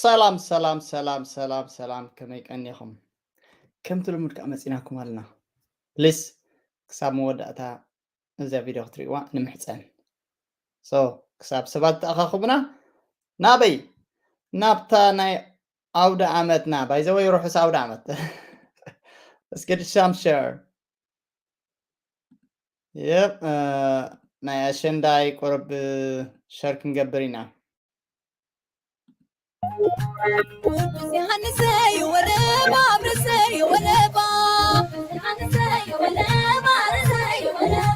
ሰላም ሰላም ሰላም ሰላም ሰላም፣ ከመይ ቀኒኹም? ከምቲ ልሙድ ከዓ መፂናኩም ኣለና። ፕሊስ ክሳብ መወዳእታ እዛ ቪድዮ ክትሪእዋ ንምሕፀን። ሶ ክሳብ ሰባት ተኣኻኽቡና ናበይ? ናብታ ናይ ኣውደ ዓመትና። ባይዘወይ ርሑስ ኣውደ ዓመት። እስኪ ድሻም ሸር። የብ ናይ ኣሸንዳይ ቁርብ ሸር ክንገብር ኢና። ቅዱስ ዮሃንሰይ ወለባ፣ ርእሰይ ወለባ። ቅዱስ ዮሃንሰይ ወለባ፣ ርእሰይ ወለባ።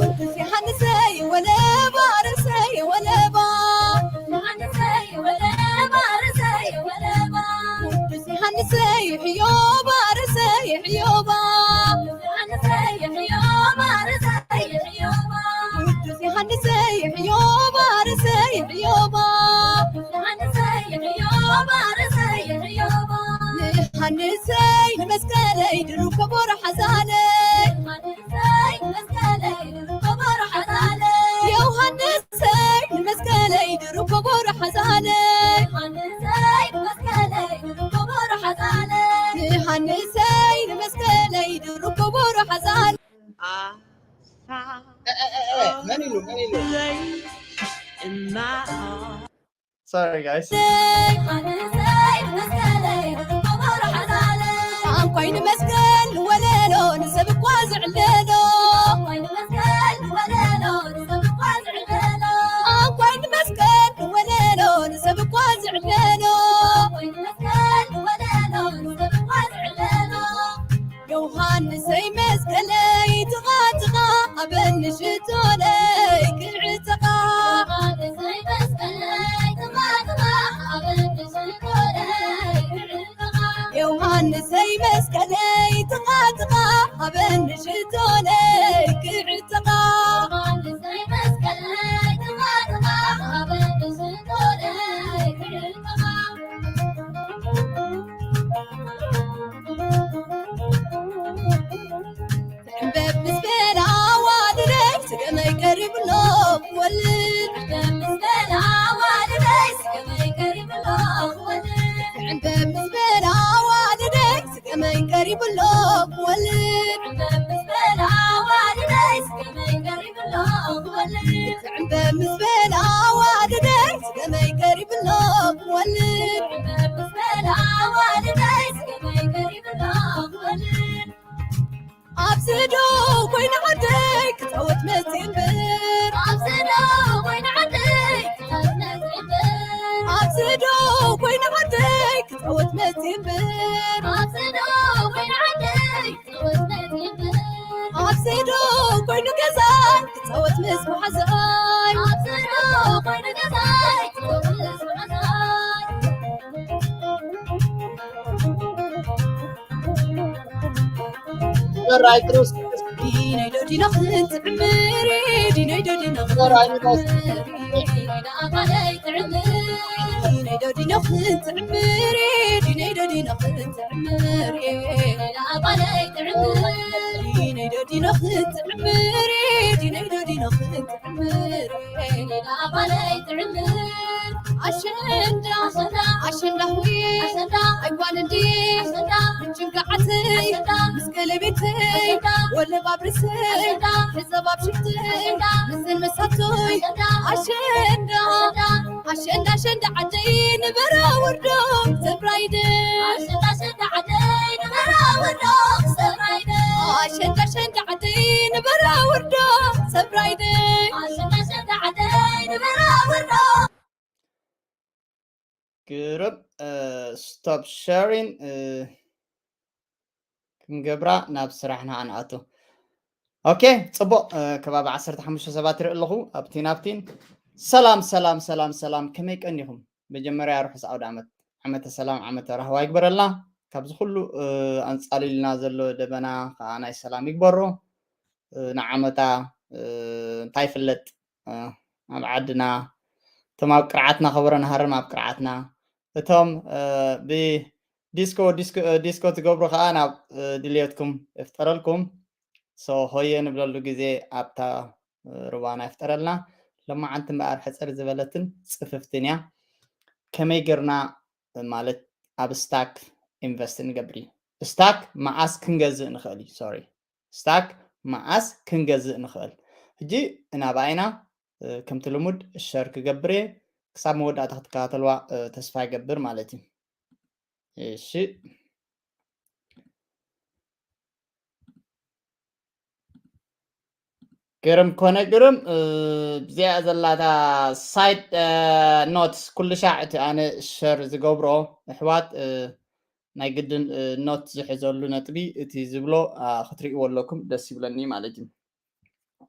ቅዱስ ዮሃንሰይ ሕዮባ፣ ርእሰይ ሕዮባ። ቅዱስ ዮሃንሰይ ሕዮባ፣ ርእሰይ ሕዮባ። ንዮሃንሰይ ንመስቀለይ ድሩብ ከበሮ ሓዛለይ። ዮሃንሰይ ንመስቀለይ ድሩብ ከበሮ ሓዛለይ። ዮሃንሰይ ንመስቀለይ ድሩብ ከበሮ ሓዛለይ። መን ኢሉ መን ኢሉ? Sorry guys። ቋንቋይ ንመስቀል ወለሎ ንሰብ እኳ ዝዕለሎ። ቋንቋይ ንመስቀል ወለሎ ንሰብ እኳ ዝዕለሎ። ዮሃንሰይ መስቀለይ ትኻ ትኻ ኣበኒ ሽቶለይ ክዕተኻ። ዮሃንሰይ መስቀለይ ትኻ ትኻ ኣበኒ ሽቶለይ ክዕተኻ። ትዕንበብ ምስ በላ ኣዋልደይ ስገመይ ቀሪብሎ ክወልድ። ትዕንበብ ምስ በላ ኣዋልደይ ስገመይ ቀሪብሎ ክወልድ። ትዕንበብ ምስ በላ ኣዋልደይ ስገመይ ቀሪብሎ ክወልድ። ትዕንበብ ምስ በላ ኣዋልደይ ስገመይ ቀሪብሎ ክወልድ። ትዕንበብ ምስ በላ ኣዋልደይ ስገመይ ቀሪብሎ ክወልድ። ትዕንበብ ምስ በላ ኣዋልደይ ስገመይ ቀሪብሎ ክወልድ። ኣብዚ ዶ ኮይነ ዓደይ ክፃወት መፅእ እምበር። ኣብዚ ዶ ኮይነ ዓደይ ክፃወት መፅእ እምበር። ኣብዚ ዶ ኮይነ ዓደይ ክፃወት መፅእ እምበር። ኣብዚ ዶ ኮይነ ዓደይ ክፃወት መፅእ እምበር። ኣብዚ ዶ ኮይኑ ገዛይ ክፃወት ምስ መሓዛይ። ኣብዚ ዶ ኮይኑ ገዛይ ክፃወት ምስ መሓዛይ። ዘራይ ክርስቶስ ዲነይ ዶ ዲኖ ክትዕምሪ፣ ዲነይ ዶ ዲኖ ዘራይ ንፋስ ዲነይ ዶ ዲኖ ክትዕምሪ፣ ዲነይ ዶ ዲኖ ክትዕምሪ። ዲነይ ዶ ዲኖ ክትዕምሪ፣ ዲነይ ዶ ዲኖ ክትዕምሪ። ኣሸንዳ ኣሸንዳ ሆይ ኣሸንዳ ኣይጓል እንዲ ምጭንጋዓተይ ምስ ቀለቤተይ ወለባብ ርእሰይ ሕዘባብ ሽፍተይ ምስን መሳቶይ ኣሸንዳ ኣሸንዳ ኣሸንዳ ዓደይ ንበራ ውርዶ ሰብራይደ ኣሸንዳ ኣሸንዳ ዓደይ ንበራ ውርዶ ሰብራይደ ኣሸንዳ ኣሸንዳ ዓደይ ንበራ ውርዶ ሰብራይደ ኣሸንዳ ኣሸንዳ ዓደይ ንበራ ውርዶ ግርም። ስቶፕ ሸሪን ክንገብራ ናብ ስራሕና ኣንኣቱ። ኦኬ፣ ፅቡቕ። ከባቢ ዓሰርተ ሓሙሽተ ሰባት ይርኢ ኣለኹ ኣብቲ ናብቲን። ሰላም ሰላም ሰላም ሰላም፣ ከመይ ቀኒኹም? መጀመርያ ርሑስ ኣውደ ዓመት፣ ዓመተ ሰላም ዓመተ ራህዋ ይግበረልና። ካብዚ ኩሉ ኣንፃሊልና ዘሎ ደበና ከዓ ናይ ሰላም ይግበሮ። ንዓመታ እንታይ ፍለጥ ኣብ ዓድና፣ እቶም ኣብ ቅርዓትና ከበሮ ንሃርም ኣብ ቅርዓትና፣ እቶም ብዲስኮ ዲስኮ ትገብሩ ከዓ ናብ ድልየትኩም ይፍጠረልኩም። ሶ ሆየ ንብለሉ ግዜ ኣብታ ርባና ይፍጠረልና። ሎማዓንቲ እምበኣር ሕፅር ዝበለትን ፅፍፍትን እያ። ከመይ ጌርና ማለት ኣብ ስታክ ኢንቨስት ንገብር እዩ። ስታክ መዓስ ክንገዝእ ንኽእል እዩ? ሶሪ፣ ስታክ መዓስ ክንገዝእ ንኽእል? ሕጂ እናባይና ከምቲ ልሙድ ሸር ክገብር እየ። ክሳብ መወዳእታ ክትከታተልዋ ተስፋ ይገብር ማለት እዩ። እሺ፣ ግርም ኮነ ግርም። ብዚኣ ዘላታ ሳይድ ኖትስ ኩሉ ሻዕ እቲ ኣነ ሸር ዝገብሮ ኣሕዋት ናይ ግድን ኖት ዝሕዘሉ ነጥቢ እቲ ዝብሎ ክትርእይዎ ኣለኩም ደስ ይብለኒ ማለት እዩ።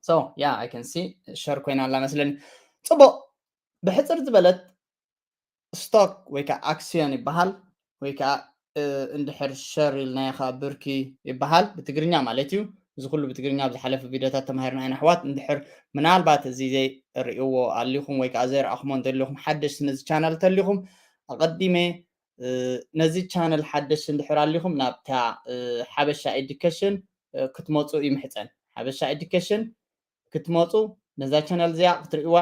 So yeah, I can see ሸር ኮይና ኣላ መስለኒ። ፅቡቅ፣ ብሕፅር ዝበለት ስቶክ ወይ ከዓ ኣክሲዮን ይበሃል፣ ወይ ከዓ እንድሕር ሸር ኢልናዮ ከዓ ብርኪ ይበሃል ብትግርኛ ማለት እዩ። እዚ ኩሉ ብትግርኛ ኣብ ዝሓለፈ ቪዲዮታት ተማሂርና ኢና ኣሕዋት። እንድሕር ምናልባት እዚ ዘይርእይዎ ኣሊኹም ወይ ከዓ ዘይረኣኹሞ እንተሊኹም ሓደሽቲ ነዚ ቻናል ተሊኹም ኣቐዲመ ነዚ ቻነል ሓደሽ እንድሕር ኣሊኹም ናብታ ሓበሻ ኤዱኬሽን ክትመፁ ይምሕፀን። ሓበሻ ኤዱኬሽን ክትመፁ ነዛ ቻነል እዚኣ ክትርእይዋ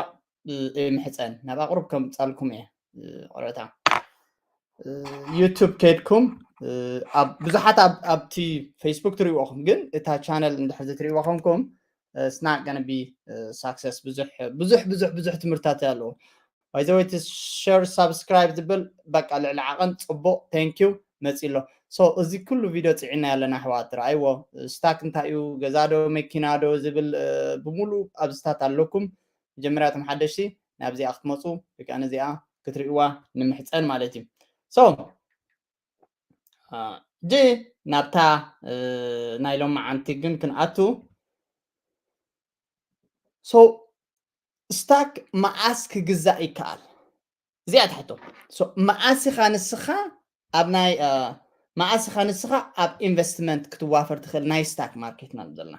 ይምሕፀን። ናብ ኣቕሩብ ከምፃልኩም እየ። ቆረታ ዩቱብ ከድኩም ብዙሓት ኣብቲ ፌስቡክ ትርእይዎ ኹም፣ ግን እታ ቻነል እንድሕር ዘይትርእይዋ ኮንኩም ስና ገነቢ ሳክሰስ ብዙሕ ብዙሕ ብዙሕ ብዙሕ ትምህርታት ኣለዎ። ባይዘወይ እቲ ሸር ሳብስክራይብ ዝብል በቃ ልዕሊ ዓቐን ፅቡቅ፣ ቴንኪዩ መፂ ኣሎ። ሶ እዚ ኩሉ ቪድዮ ፅዒና ያለና ኣሕዋት ረኣይዎ። ስታክ እንታይ እዩ፣ ገዛ ዶ መኪና ዶ ዝብል ብሙሉ ኣብዝታት ኣለኩም። መጀመርያ እቶም ሓደሽቲ ናብዚኣ ክትመፁ ወይ ከዓ ነዚኣ ክትርእይዋ ንምሕፀን ማለት እዩ። ሶ ጂ ናብታ ናይ ሎማዓንቲ ግን ክንኣቱ። ሶ ስታክ መዓስ ክግዛእ ይከኣል? እዚኣ ትሕቶ። መዓስ ኢኻ ንስኻ ኣብ ናይ መዓስ ኢኻ ንስኻ ኣብ ኢንቨስትመንት ክትዋፈር ትኽእል ናይ ስታክ ማርኬትና ዘለና?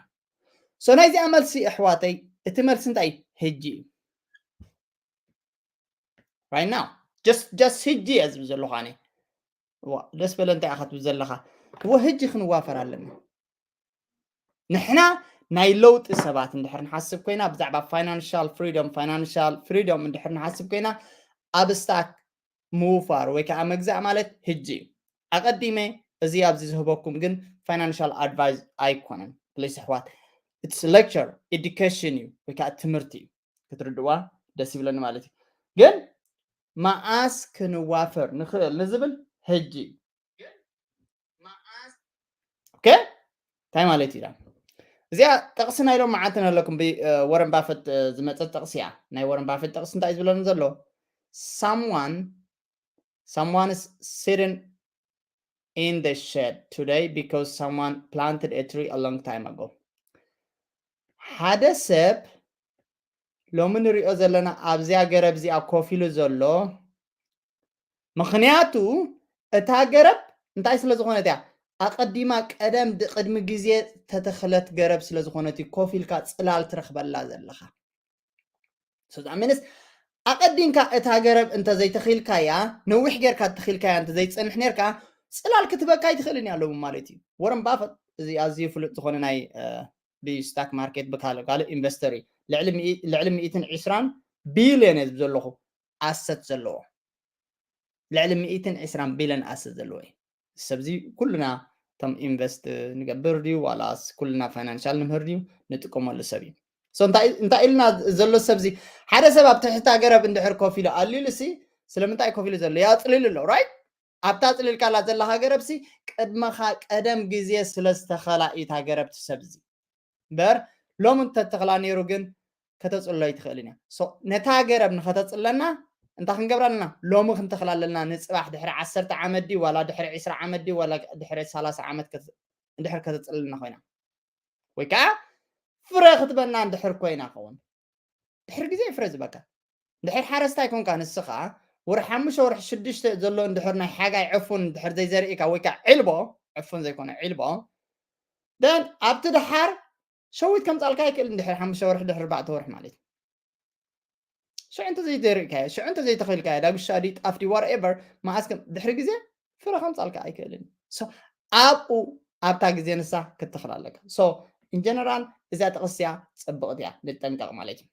ሶ ናይዚኣ መልሲ ኣሕዋተይ፣ እቲ መልሲ እንታይ ህጂ እዩ። Right now just just ህጂ እየ ዝብል ዘለኹ ኣነ። ደስ በለ እንታይ ኢኻ ትብል ዘለኻ? እወ ህጂ ክንዋፈር ኣለና። ንሕና ናይ ለውጢ ሰባት እንድሕር ንሓስብ ኮይና ብዛዕባ ፋይናንሻል ፍሪዶም ፋይናንሻል ፍሪዶም እንድሕር ንሓስብ ኮይና ኣብ ስታክ ምውፋር ወይ ከዓ መግዛእ ማለት ህጂ እዩ። ኣቐዲመ እዚ ኣብዚ ዝህበኩም ግን ፋይናንሻል ኣድቫይስ ኣይኮነን ፕሊስ ኣሕዋት። It's lecture education እዩ ወይ ከዓ ትምህርቲ እዩ። ክትርድዋ ደስ ይብለኒ ማለት እዩ። ግን መዓስ ክንዋፈር ንኽእል ንዝብል ህጂ እዩ። ኦኬ እንታይ ማለት እዩ? እዚኣ ጥቕሲ ናይ ሎም መዓልቲ ንህለኩም ብወረን ባፈት ዝመፀት ጥቕሲ እያ። ናይ ወረን ባፈት ጥቕሲ እንታይ እዩ ዝብለኒ ዘሎ? Someone someone is sitting in the shed today because someone planted a tree a long time ago. ሓደ ሰብ ሎሚ ንሪኦ ዘለና ኣብዚኣ ገረብ እዚኣ ኮፍ ኢሉ ዘሎ ምኽንያቱ እታ ገረብ እንታይ ስለ ዝኾነት እያ? ኣቐዲማ ቀደም ቅድሚ ግዜ ተተኽለት ገረብ ስለ ዝኾነት እዩ ኮፍ ኢልካ ፅላል ትረኽበላ ዘለኻ። So that means ኣቐዲምካ እታ ገረብ እንተዘይተኺልካያ ነዊሕ ጌርካ ተኺልካያ እንተዘይፀንሕ ኔርካ ፅላል ክትበካ ኣይትኽእልን እያ ሎሚ ማለት እዩ። ወረን ባፈት እዚ ኣዝዩ ፍሉጥ ዝኾነ ናይ ብስታክ ማርኬት ብካልእ ካልእ ኢንቨስተር እዩ። ልዕሊ ሚእትን ዕስራን ቢልዮን እየ ዝብ ዘለኹ ኣሰት ዘለዎ ልዕሊ ሚእትን ዕስራን ቢልዮን ኣሰት ዘለዎ እዩ። ሰብዚ ኩልና እቶም ኢንቨስት ንገብር ድዩ ዋላስ ኩልና ፋይናንሻል ንምህር ድዩ ንጥቀመሉ ሰብ እዩ። እንታይ ኢልና ዘሎ ሰብዚ ሓደ ሰብ ኣብ ትሕታ ገረብ እንድሕር ኮፍ ኢሉ ኣልሉ ሲ ስለምንታይ ኮፍ ኢሉ ዘሎ ያፅልሉ ኣሎ ራይት። ኣብታ ፅልልካላ ዘለካ ገረብ ሲ ቅድመኻ ቀደም ግዜ ስለ ዝተኸላ እዩ እታ ገረብ ሰብዚ እምበር ሎም እንተተኽላ ነይሩ ግን ከተፅሎ ኣይትኽእልን እያ። ነታ ገረብ ንኸተፅለና እንታይ ክንገብራ ኣለና? ሎሚ ክንተኽላ ኣለና። ንፅባሕ ድሕሪ ዓሰርተ ዓመት ድዩ ዋላ ድሕሪ ዕስራ ዓመት ድዩ ዋላ ድሕሪ ሰላሳ ዓመት እንድሕር ከተፅልልና ኮይና ወይ ከዓ ፍረ ክትበና እንድሕር ኮይና ኸውን ድሕሪ ግዜ ፍረ ዝበካ እንድሕር ሓረስታይ ኮንካ ንስኻ ወርሒ ሓሙሽተ ወርሒ ሽዱሽተ ዘሎ እንድሕር ናይ ሓጋይ ዕፉን እንድሕር ዘይዘርእካ ወይ ከዓ ዕልቦ ዕፉን ዘይኮነ ዕልቦ ደን ኣብቲ ድሓር ሸዊት ከምፃልካ ኣይክእል እንድሕር ሓሙሽተ ወርሒ ድሕሪ ኣርባዕተ ወርሒ ማለት እዩ። ሽዑ እንተዘይተርእካዮ ሽዑ እንተዘይተኽልካዮ ዳጉሻ ድዩ ጣፍ ድዩ ዋትኤቨር መዓስ ከም ድሕሪ ግዜ ፍረ ከምፃልካ ኣይክእልን። ኣብኡ ኣብታ ግዜ ንሳ ክትተኽል ኣለካ። ኢንጀነራል እዚኣ ጥቕስያ ፅብቕቲ እያ ንጠንቀቕ ማለት እዩ።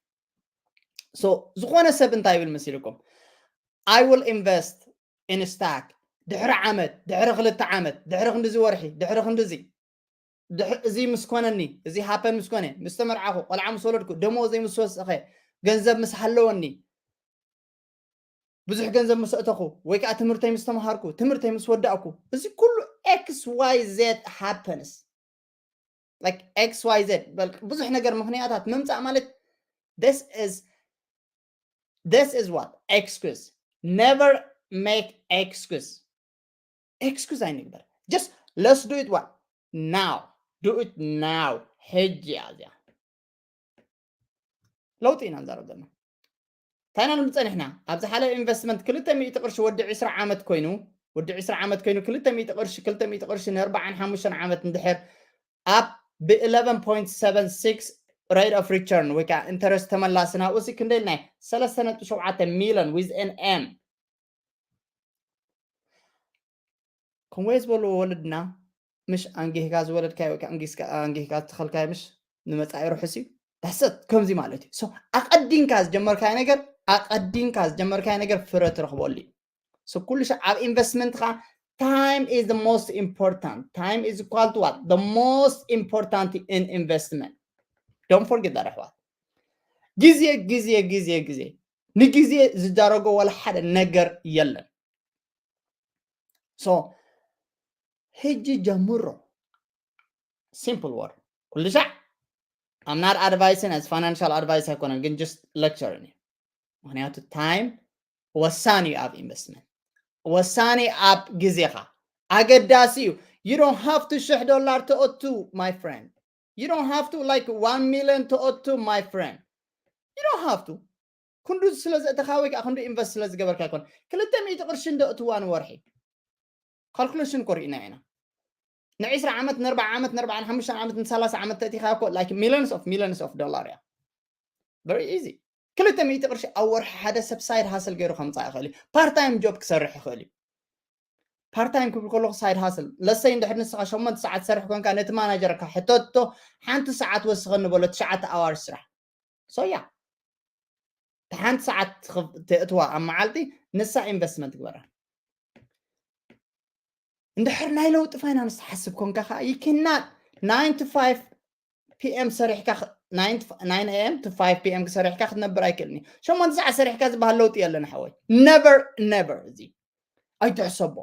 ዝኾነ ሰብ እንታይ ይብል መሲልኩም? I will invest in stock ድሕሪ ዓመት፣ ድሕሪ ክልተ ዓመት፣ ድሕሪ ክንድዚ ወርሒ፣ ድሕሪ ክንድዚ ድሕ- እዚ ምስ ኮነኒ፣ እዚ happen ምስ ኮነ፣ ምስ ተመርዓኹ፣ ቆልዓ ምስ ወለድኩ፣ ደሞዘይ ምስ ወሰኸ፣ ገንዘብ ምስ ሃለወኒ፣ ብዙሕ ገንዘብ ምስ ኣእተኹ፣ ወይ ከዓ ትምህርተይ ምስ ተምሃርኩ፣ ትምህርተይ ምስ ወዳእኩ፣ እዚ ኩሉ X Y Z happens. Like X Y Z በል ብዙሕ ነገር ምኽንያታት ምምፃእ ማለት this is this is what excuse. Never make excuse. Excuse ኣይንግበር. Just let's do it what now. Do it now. ሕጂ እያ እዚኣ። ለውጢ ኢና ንዛረብ ዘለና። እንታይ ኢና ንብል ፀኒሕና? ኣብ ዝሓለፈ ኢንቨስትመንት ክልተ ሚእቲ ቅርሺ ወዲ ዕስራ ዓመት ኮይኑ፣ ወዲ ዕስራ ዓመት ኮይኑ ክልተ ሚእቲ ቅርሺ፣ ክልተ ሚእቲ ቅርሺ ንኣርባዓን ሓሙሽተን ዓመት እንድሕር ኣብ ብ eleven point seven six rate of return ወይ ከዓ ኢንተረስት ተመላሲ ናብኡ ሲ ክንደይ ኢልና? ሰለስተ ነጥቢ ሸውዓተ ሚሊዮን with an M። ከምኡ ዝበሉ ወለድና ምሽ ኣንጊህካ ዝወለድካዮ ወይ ከዓ ኣንጊስካ- ኣንጊህካ ዝተኸልካዮ ምሽ ንመፃኢ ርሑስ እዩ። ዳሰት ከምዚ ማለት እዩ። So ኣቐዲምካ ዝጀመርካዮ ነገር ኣቐዲምካ ዝጀመርካዮ ነገር ፍረ ትረኽበሉ እዩ። So ኩሉ ሻዕ ኣብ ኢንቨስትመንትኻ time is the most important. Time is equal to what? The most important in investment. Don't forget that ኣሕዋት። ግዜ ግዜ ግዜ ግዜ ንግዜ ዝዳረጎ ወላ ሓደ ነገር የለን። So ሕጂ ጀምሮ። Simple word. ኩሉ ሻዕ I'm not advising as financial advice ኣይኮነን ግን just lecture እዩ። ምክንያቱ time ወሳኒ እዩ ኣብ ኢንቨስትመንት። ወሳኒ ኣብ ግዜኻ ኣገዳሲ እዩ። You don't have to ሽሕ ዶላር ተኦቱ my friend. You don't have to like one million ተኦቱ my friend. You don't have to. ክንዱ ስለ ዘእተኻ ወይ ከዓ ክንዱ ኢንቨስት ስለ ዝገበርካ ኣይኮን። ክልተ ሚእቲ ቅርሺ እንዶ እትዋ ንወርሒ ካልኩሌሽን እኮ ርኢና ኢና። ንዕስራ ዓመት ንኣርባዓ ዓመት ንኣርባዓን ሓሙሽተን ዓመት ንሰላሳ ዓመት ተእቲኻ እኮ like millions of millions of dollar እያ። Very easy። ክልተ ሚእቲ ቅርሺ ኣብ ወርሒ ሓደ ሰብ ሳይድ ሃስል ገይሩ ከምፃእ ይኽእል እዩ። ፓርታይም ጆብ ክሰርሕ ይኽእል እዩ። ፓርታይም ክብል ከለኹ ሳይድ ሃስል ለሰይ እንድሕር ንስኻ ሸሞንተ ሰዓት ትሰርሕ ኮንካ ነቲ ማናጀርካ ሕተቶ ሓንቲ ሰዓት ወስኸኒ በሎ ትሽዓተ ኣዋርስ ስራሕ። So yeah ሓንቲ ሰዓት ተእትዋ ኣብ መዓልቲ ንሳ ኢንቨስትመንት ግበራ። እንድሕር ናይ ለውጢ ፋይናንስ ትሓስብ ኮንካ ከዓ you cannot nine to five P M ሰሪሕካ nine A M to five P M ክሰሪሕካ ክትነብር ኣይክእልኒ። ሸሞንተ ሰዓት ሰሪሕካ ዝበሃል ለውጢ የለን ሓወይ። Never never። እዚ ኣይትሕሰቦ።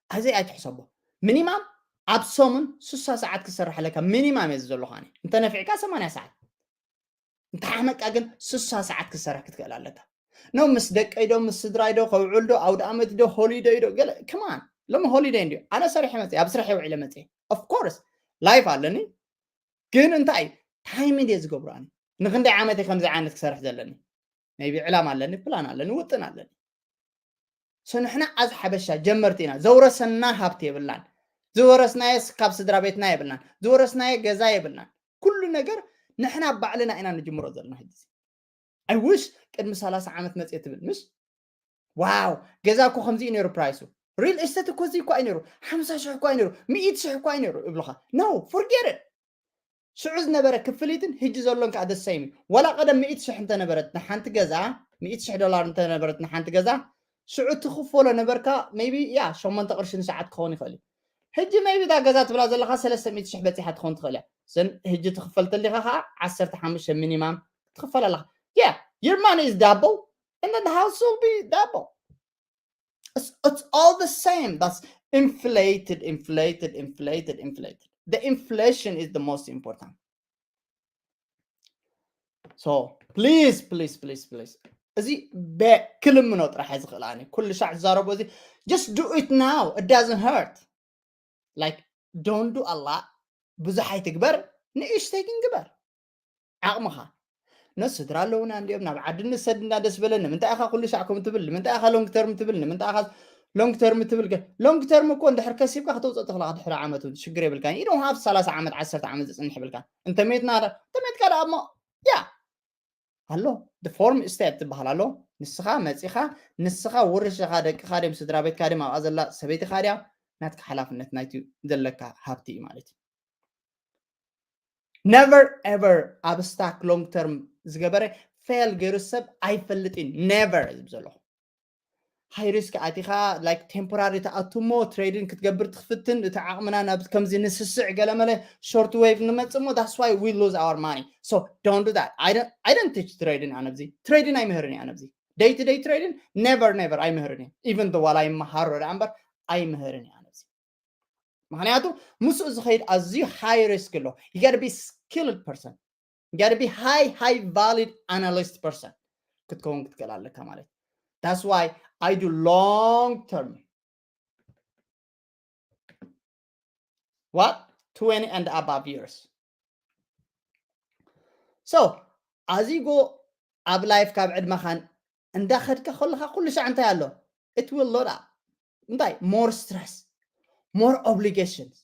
እዚ ኣይትሕሰቦ። ሚኒማም ኣብ ሰሙን ስሳ ሰዓት ክሰርሕ ኣለካ። ሚኒማም እየ ዘለኹ ኣነ። እንተ ነፊዕካ ሰማንያ ሰዓት፣ እንተ ሓመቃ ግን ስሳ ሰዓት ክሰርሕ ክትክእል ኣለካ። ኖ ምስ ደቀይ ዶ ምስ ስድራይ ዶ ከውዕል ዶ ኣውደ ኣመት ዶ ሆሊደይ ዶ ገለ ከማን ሎሚ ሆሊደይ እንዲዩ። ኣነ ሰሪሐ መፅእ ኣብ ስራሕ የውዒለ መፅእ። Of course life ኣለኒ ግን እንታይ ታይም እየ ዝገብሮ ኣነ። ንክንደይ ዓመት እየ ከምዚ ዓይነት ክሰርሕ ዘለኒ? ቢ ዕላማ ኣለኒ፣ ፕላን ኣለኒ፣ ውጥን ኣለኒ። ንሕና ኣዝ ሓበሻ ጀመርቲ ኢና። ዘውረሰና ሃብቲ የብልናን። ዝወረስናዮ ካብ ስድራ ቤትና የብልናን። ዝወረስናዮ ገዛ የብልናን። ኩሉ ነገር ንሕና ባዕልና ኢና ንጅምሮ ዘለና። ሕጂ I wish ቅድሚ ሰላሳ ዓመት መፅየ ትብል ምሽ ዋው ገዛ እኮ ከምዚ እዩ ነይሩ ፕራይሱ። ሪል ኤስቴት እኮ እዚ እኮ እዩ ነይሩ። ሓምሳ ሽሕ እኮ እዩ ነይሩ። ሚእቲ ሽሕ እኮ እዩ ነይሩ እብሉኻ። No, forget it። ሽዑ ዝነበረ ክፍሊትን ህጂ ዘሎን ከዓ ደሰይም እዩ። ወላ ቀደም ሚእቲ ሽሕ እንተነበረት ንሓንቲ ገዛ፣ ሚእቲ ሽሕ ዶላር እንተነበረት ንሓንቲ ገዛ ሽዑ ትኽፈሎ ነበርካ ቢ ያ ሸሞንተ ቅርሺ ንሰዓት ክኸውን ይኽእል እዩ። ህጂ ቢ እታ ገዛ ትብላ ዘለካ ሰለስተ ሚእቲ ሽሕ በፂሓ ትኸውን ትኽእል እያ። ስን ህጂ ትኽፈል ተሊካ ከዓ ዓሰርተ ሓሙሽተ ሚኒማም ትኽፈል ኣለካ። Yeah, your money is double and then the house will be double. It's, it's all the same. That's inflated, inflated, inflated, inflated. The inflation is the most important. So please, please, please, please. እዚ ክልምኖ ጥራሕ ዝኽእል ኣነ ኩሉ ሻዕ ዝዛረቦ እዚ just do it now. It doesn't hurt. Like don't do a lot. ብዙሕ ኣይትግበር፣ ንእሽተይ ግን ግበር። ዓቕምኻ። ነስድራ ኣለውና እንዲኦም ናብ ዓዲ ንሰድ እንዳ ደስ በለ ንምንታይ ኢኻ ኩሉ ሻዕ ከም ትብል ንምንታይ ኢኻ ሎንግ ተርም ትብል ንምንታይ ኢኻ ሎንግ ተርም ትብል ገ ሎንግ ተርም እኮ እንድሕር ከሲብካ ከተውፅኦ ትኽእልካ ድሕሪ ዓመት እውን ሽግር የብልካ ኢዶም ሃፍ ሰላሳ ዓመት ዓሰርተ ዓመት ዝፅንሕ ይብልካ እንተ ሜትና እንተ ሜትካ ደኣ እሞ ያ ኣሎ ፎርም ስቴፕ ትበሃል ኣሎ ንስኻ መፂኻ ንስኻ ውርሽኻ ደቅኻ ድም ስድራ ቤትካ ድም ኣብኣ ዘላ ሰበይትኻ ድያ ናትካ ሓላፍነት ናይቲ ዘለካ ሃብቲ እዩ ማለት እዩ never ever ኣብ ስታክ long term ዝገበረ ፌል ገይሩ ሰብ ኣይፈልጥን never ዝብ ዘለኹ high risk ኣቲኻ like temporary ትኣቱ እሞ trading ክትገብር ትፍትን እቲ ዓቕምና ናብ ከምዚ ንስስዕ ገለመለ short wave ንመጽእ እሞ that's why we lose our money. So don't do that. I don't, I don't teach trading ኣነ ኣብዚ trading ኣይምህርን እየ ኣነ ኣብዚ day to day trading never never ኣይምህርን እየ even though ዋላ ይመሃሮ ደኣ እምበር ኣይምህርን እየ ኣነ ኣብዚ ምክንያቱ ምስኡ ዝኸይድ ኣዝዩ high risk ኣሎ. You gotta be skilled person, you gotta be high high valid analyst person ክትከውን ክትክእል ኣለካ ማለት እዩ. That's why I do long term. What? Twenty and above years. So ኣዚጎ ኣብ life ካብ ዕድመኻን እንዳኸድካ ከለኻ ኩሉ ሻዕ እንታይ ኣሎ? It will load up. እንታይ? More stress, more obligations.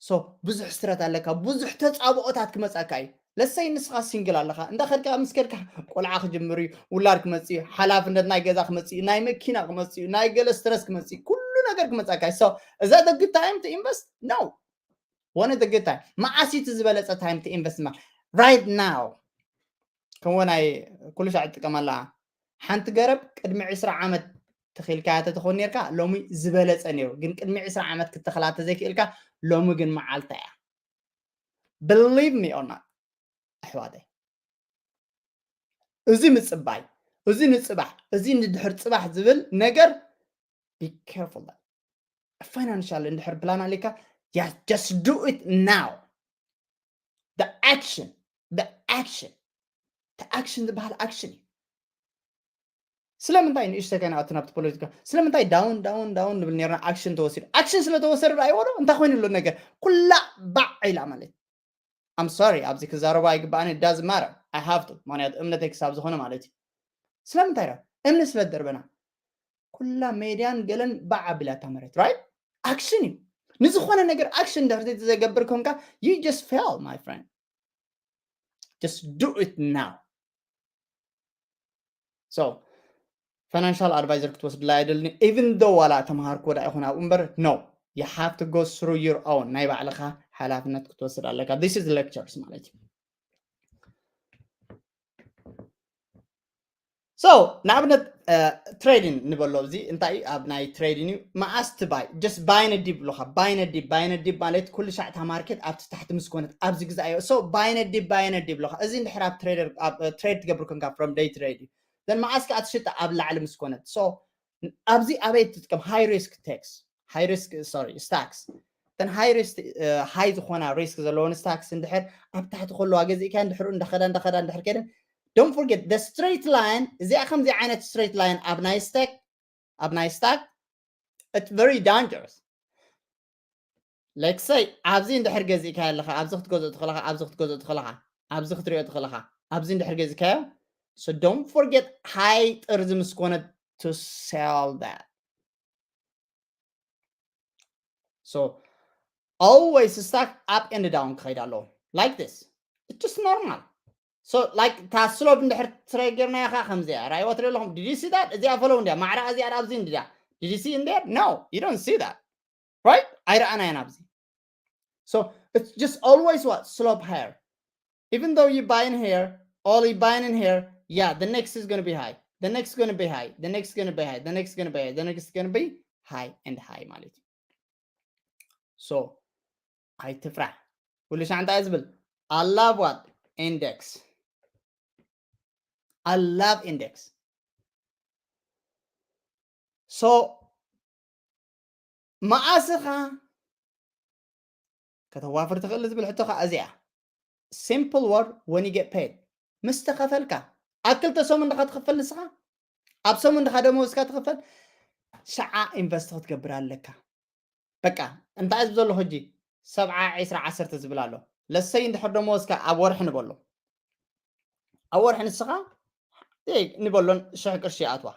So ብዙሕ ስትረት ኣለካ፣ ብዙሕ ተጻብኦታት ክመጻካ እዩ። ለሰይ ንስኻ ሲንግል ኣለኻ እንዳኸድካ ምስ ከድካ ቆልዓ ክጅምር እዩ፣ ውላድ ክመጽእ እዩ፣ ሓላፍነት ናይ ገዛ ክመጽእ እዩ፣ ናይ መኪና ክመጽእ እዩ፣ ናይ ገለ ስትረስ ክመጽእ እዩ፣ ኩሉ ነገር ክመጻካ እዩ። So is that a good time to invest? No. One of the good time. መዓስ እዩ እቲ ዝበለጸ time to invest? ማ right now. ከምኡ ናይ ኩሉ ሻዕ ትጥቀመላ ሓንቲ ገረብ ቅድሚ ዕስራ ዓመት ተኺልካያ ተተኾን ነርካ ሎሚ ዝበለጸ ነይሩ። ግን ቅድሚ ዕስራ ዓመት ክትተኽላ ተዘይክእልካ ሎሚ ግን መዓልታ እያ። Believe me or not ኣሕዋተይ፣ እዚ ምጽባይ፣ እዚ ንጽባሕ፣ እዚ ንድሕር ጽባሕ ዝብል ነገር be careful. Financial እንድሕር ፕላን ኣሊካ just do it now. The action, the action, the action ዝበሃል ኣክሽን እዩ። ስለምንታይ ንእሽተ ከይንኣቱ ናብቲ ፖለቲካ ስለምንታይ down down down ንብል ነርና? ኣክሽን ተወሲዱ። ኣክሽን ስለተወሰደ ዶ ኣይወዶ እንታይ ኮይኑ ኣሎ ነገር ኩላ ባዕ ኢላ ማለት I'm sorry ኣብዚ ክዛረቦ ኣይግባኣኒ ዳዝ ማረ I have to ምክንያቱ እምነተይ ክሳብ ዝኾነ ማለት እዩ። ስለምንታይ ዶ እምኒ ስለ ደርበና ኩላ ሜድያን ገለን ባዕ ኣቢላ እታ መሬት right? ኣክሽን እዩ። ንዝኾነ ነገር ኣክሽን ድሕር ዘይተዘገብር ኮንካ you just fail my friend. Just do it now. So financial advisor ክትወስድላ ኣይደልን even though ዋላ ተምሃርክዎ ዳ ይኹን ኣብኡ እምበር no, you have to go through your own ናይ ባዕልኻ ሓላፍነት ክትወስድ ኣለካ። This is lectures ማለት እዩ። So ንኣብነት ትሬዲን ንበሎ እዚ እንታይ እዩ ኣብ ናይ ትሬዲን እዩ መዓስ ትባይ just ባይነ ዲብ ብሎኻ ባይነ ዲብ ባይነ ዲብ ማለት ኩሉ ሻዕ እታ ማርኬት ኣብቲ ታሕቲ ምስ ኮነት ኣብዚ ግዛኣዮ so ባይነ ዲብ ባይነ ዲብ ብሎኻ እዚ እንድሕር ኣብ ትሬደር ኣብ ትሬድ ትገብር ኮንካ from day trade እዩ then መዓስ ከዓ ትሽጣ ኣብ ላዕሊ ምስ ኮነት so ኣብዚ ኣበይ ትጥቀም high risk tax high risk sorry stocks ተን high risk high ዝኾና risk ዘለዎን stocks እንድሕር ኣብ ታሕቲ ከለዋ ገዚእካ እንድሕር እንዳኸዳ እንዳኸዳ እንድሕር ከይደን don't forget the straight line እዚኣ ከምዚ ዓይነት straight line ኣብ ናይ stock ኣብ ናይ stock it's very dangerous. Let's say ኣብዚ እንድሕር ገዚእካ ኣለኻ ኣብዚ ክትገዝኦ ትኽእልኻ ኣብዚ ክትገዝኦ ትኽእልኻ ኣብዚ ክትሪኦ ትኽእልኻ ኣብዚ እንድሕር ገዚእካዮ so don't forget high ጥርዚ ምስ ኮነ to sell that. So always stock up and down ክኸይድ ኣለዎ like this. It's just normal. So like እታ ስሎፕ እንድሕር ትሬድ ጌርናዮ ከዓ ከምዚኣ ራይዋ ትሪኦ ኣለኹም did you see that? እዚኣ ፈለው እንዲያ ማዕረ እዚኣ ኣብዚ እንዲያ did you see in there? No, you don't see that, right? ኣይረኣናዮን ኣብዚ. So it's just always what slope higher. Even though you buying here, all you buying in here, yeah, the next is gonna be high. The next is gonna be high. The next is gonna be high. The next is gonna be high. The next is gonna be high and high ማለት እዩ. So ኣይትፍራሕ። ኩሉ ሻዕ እንታይ ዝብል I love what index. I love index. So መዓስኻ ከተዋፍር ትኽእል ዝብል ሕቶ ከዓ እዚኣ simple word when you get paid ምስ ተኸፈልካ ኣብ ክልተ ሰሙን ድኻ ትኽፈል ንስኻ ኣብ ሰሙን ድኻ ደመወዝካ ትኽፈል ሸዓ ኢንቨስት ክትገብር ኣለካ። በቃ እንታይ ዝብ ዘሎ ሕጂ ሰብዓ ዕስራ ዓሰርተ ዝብል ኣሎ ለሰይ እንድሕር ደመወዝካ ኣብ ወርሒ ንበሎ ኣብ ወርሒ ንስኻ ንበሎን ሽሕ ቅርሺ ይኣትዋ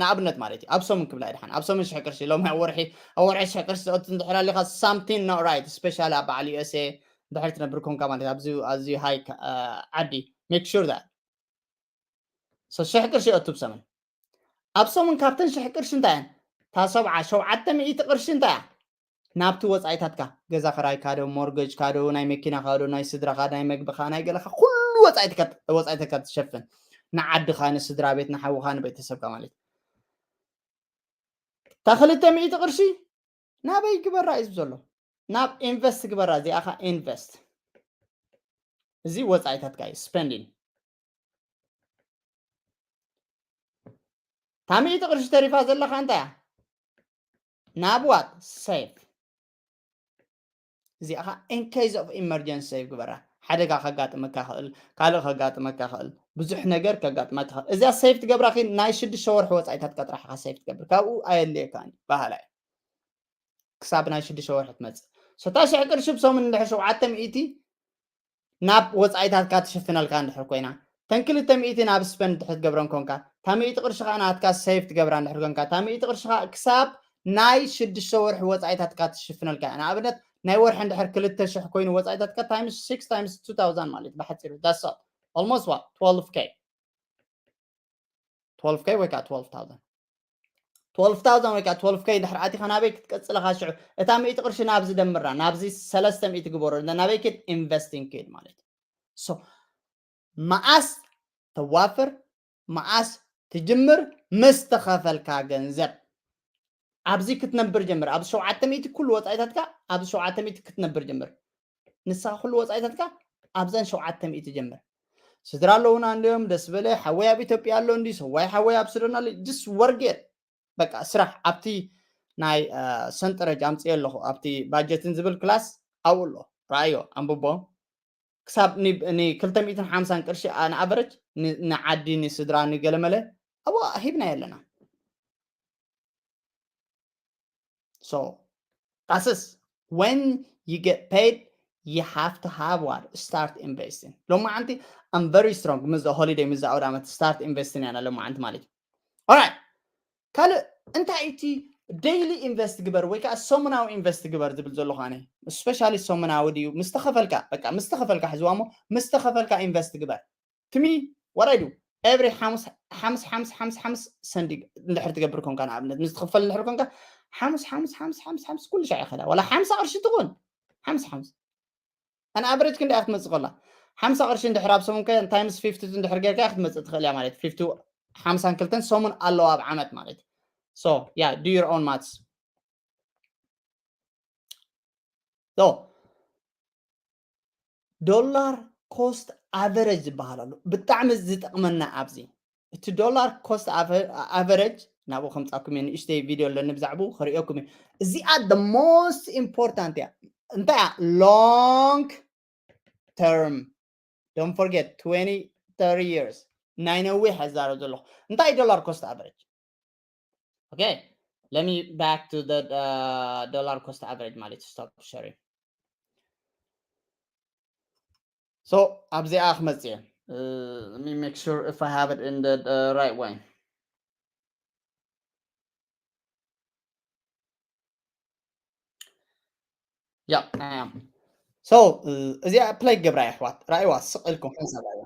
ንኣብነት ማለት እዩ ኣብ ሰሙን ክብላ ድሓን ኣብ ሰሙን ሽሕ ቅርሺ ሎም ወርሒ ኣብ ወርሒ ሽሕ ቅርሺ ዝኣቱ እንድሕር ኣለካ something not right especially ኣብ በዓል USA ድሕር ትነብር ኮንካ ማለት ኣብዚ ኣዝዩ ሃይ ዓዲ make sure that so ሽሕ ቅርሺ ይኣቱ ብሰሙን ኣብ ሰሙን ካብተን ሽሕ ቅርሺ እንታይ እየን እታ ሰብዓ ሸውዓተ ሚእቲ ቅርሺ እንታይ እያ ናብቲ ወፃኢታትካ ገዛ ክራይካ ዶ ሞርገጅካ ዶ ናይ መኪናካ ዶ ናይ ስድራካ ናይ መግብካ ናይ ገለካ ኩሉ ወፃኢትካ ትሸፍን ንዓድኻ ንስድራ ቤት ንሓውካ ንቤተሰብካ ማለት እታ ክልተ ሚእቲ ቅርሺ ናበይ ግበራ እዩ ዘሎ? ናብ ኢንቨስት ግበራ። እዚኣ ኸ ኢንቨስት፣ እዚ ወፃኢታትካ እዩ፣ ስፐንዲንግ። እታ ሚእቲ ቅርሺ ተሪፋ ዘለኻ እንታይ እያ? ናብ ዋት? ሴፍ። እዚኣ ኸ in case of emergency ሴፍ ግበራ። ሓደጋ ከጋጥመካ ኽእል፣ ካልእ ከጋጥመካ ኽእል፣ ብዙሕ ነገር ከጋጥመካ ኽእል። እዚኣ ሴፍ ትገብራ ኺ ናይ ሽዱሽተ ወርሒ ወፃኢታትካ ጥራሕ ኢኻ ሴፍ ትገብር፣ ካብኡ ኣየድልየካን እዩ፣ በሃላይ። ክሳብ ናይ ሽዱሽተ ወርሒ ትመፅእ። ሰታ ሽሕ ቅርሺ ብሰሙን እንድሕር ሸውዓተ ሚእቲ ናብ ወፃኢታትካ ትሽፍነልካ እንድሕር ኮይና፣ ተን ክልተ ሚእቲ ናብ ስፐንድ እንድሕር ትገብረን ኮንካ፣ እታ ሚእቲ ቅርሺ ኸዓ ናትካ ሴፍ ትገብራ እንድሕር ኮንካ፣ እታ ሚእቲ ቅርሺ ኸዓ ክሳብ ናይ ሽዱሽተ ወርሒ ወፃኢታትካ ትሽፍነልካ እያ። ንኣብነት ናይ ወርሒ እንድሕር ክልተ ሽሕ ኮይኑ ወፃኢታትካ፣ ታይምስ ሲክስ ታይምስ ቱ ታውዛንድ ማለት እዩ ብሓፂሩ። That's all. Almost what? ትወልቭ ኬ። ትወልቭ ኬ ወይ ከዓ ትወልቭ ታውዛንድ። ትወልቭ ታውዛንድ ወይ ከዓ ትወልቭ ኬ ድሕሪ ኣቲኻ ናበይ ክትቀፅል ኢኻ? ሽዑ እታ ሚእቲ ቅርሺ ናብዚ ደምራ፣ ናብዚ ሰለስተ ሚእቲ ግበሮ፣ ናበይ ኪድ? ኢንቨስቲንግ ኪድ ማለት እዩ። ሶ መዓስ ተዋፍር፣ መዓስ ትጅምር? ምስ ተኸፈልካ ገንዘብ። ኣብዚ ክትነብር ጀምር። ኣብዚ ሸውዓተ ሚእቲ ኩሉ ወፃኢታትካ ኣብዚ ሸውዓተ ሚእቲ ክትነብር ጀምር። ንስኻ ኩሉ ወፃኢታትካ ኣብዘን ሸውዓተ ሚእቲ ጀምር። ስድራ ኣለውና እንዲዮም፣ ደስ በለ፣ ሓወይ ኣብ ኢትዮጵያ ኣሎ እንዲ፣ ሰዋይ ሓወይ ኣብ ሱዳን ኣሎ፣ just work it። በቃ ስራሕ ኣብቲ ናይ፣ አ፣ ሰንጠረጅ ኣምፅኤ ኣለኹ፣ ኣብቲ ባጀትን ዝብል ክላስ ኣብኡ ኣሎ። ረኣዮ፣ ኣንብቦ። ክሳብ ኒ-፣ ኒ ክልተ ሚእትን ሓምሳን ቅርሺ፣ አ፣ ንኣቨረጅ ን-፣ ንዓዲ፣ ንስድራ፣ ንገለመለ ኣብኡ ሂብናዮ ኣለና። So, that's it. When you get paid, you have to have what? Start investing. ሎማዓንቲ I'm very strong። ምስ ሆሊደይ፣ ምስ ኣውደ ዓመት start investing ያና ሎማዓንቲ ማለት እዩ። Alright. ካልእ እንታይ እቲ ዴይሊ ኢንቨስት ግበር ወይ ከዓ ሰሙናዊ ኢንቨስት ግበር ዝብል ዘለኹ ኣነ? ስፔሻሊ ሰሙናዊ ድዩ? ምስ ተኸፈልካ፣ በቃ ምስ ተኸፈልካ ሕዝዋ እሞ፣ ምስ ተኸፈልካ ኢንቨስት ግበር። To me, what I do? Every ሓሙስ ሓሙስ ሓሙስ ሓሙስ ሓሙስ ሰንዲ እንድሕር ትገብር ኮንካ፣ ንኣብነት ምስ ትኽፈል እንድሕር ኮንካ፣ ሓሙስ ሓሙስ ሓሙስ ሓሙስ ሓሙስ ኩሉ ሻዕ ይኸዳ፣ ዋላ ሓምሳ ቅርሺ ትኹን፣ ሓሙስ ሓሙስ። ኣን ኣቨሬጅ ክንደይ ክትመጽእ ከላ? ሓምሳ ቅርሺ እንድሕር ኣብ ሰሙን ከ፣ ታይምስ ፊፍቲ እንድሕር ጌርካ ክትመጽእ ትኽእል እያ ማለት። ፊፍቲ፣ ሓምሳን ክልተን ሰሙን ኣለዋ ኣብ ዓመት ማለት። So, yeah, do your own maths. So, ዶላር ኮስት ኣቨሬጅ ዝበሃል ኣሎ። ብጣዕሚ ዝጠቕመና ኣብዚ። እቲ ዶላር ኮስት ኣቨ-፣ ኣቨሬጅ ናብኡ ከምጻኩም እየ፣ ንእሽተይ ቪድዮ ኣለኒ ብዛዕባኡ፣ ከርእየኩም እየ። እዚኣ the most important እያ። እንታይ እያ? Long term. Don't forget, twenty, thirty years። ናይ ነዊሕ እዛረብ ዘለኹ። እንታይ ዶላር ኮስት ኣቨሬጅ? Okay, let me back to the, uh, dollar cost average ማለት እዩ። Stop sharing. So ኣብዚኣ ክመጽእ እየ። Uh, let me make sure if I have it in the, uh, right way. Yeah, I am. So, uh, እዚኣ ፕለይ ገብራ እያ ኣሕዋት። ራእይዋ ስቕ ኢልኩም ሓንሳብ ራእይዋ።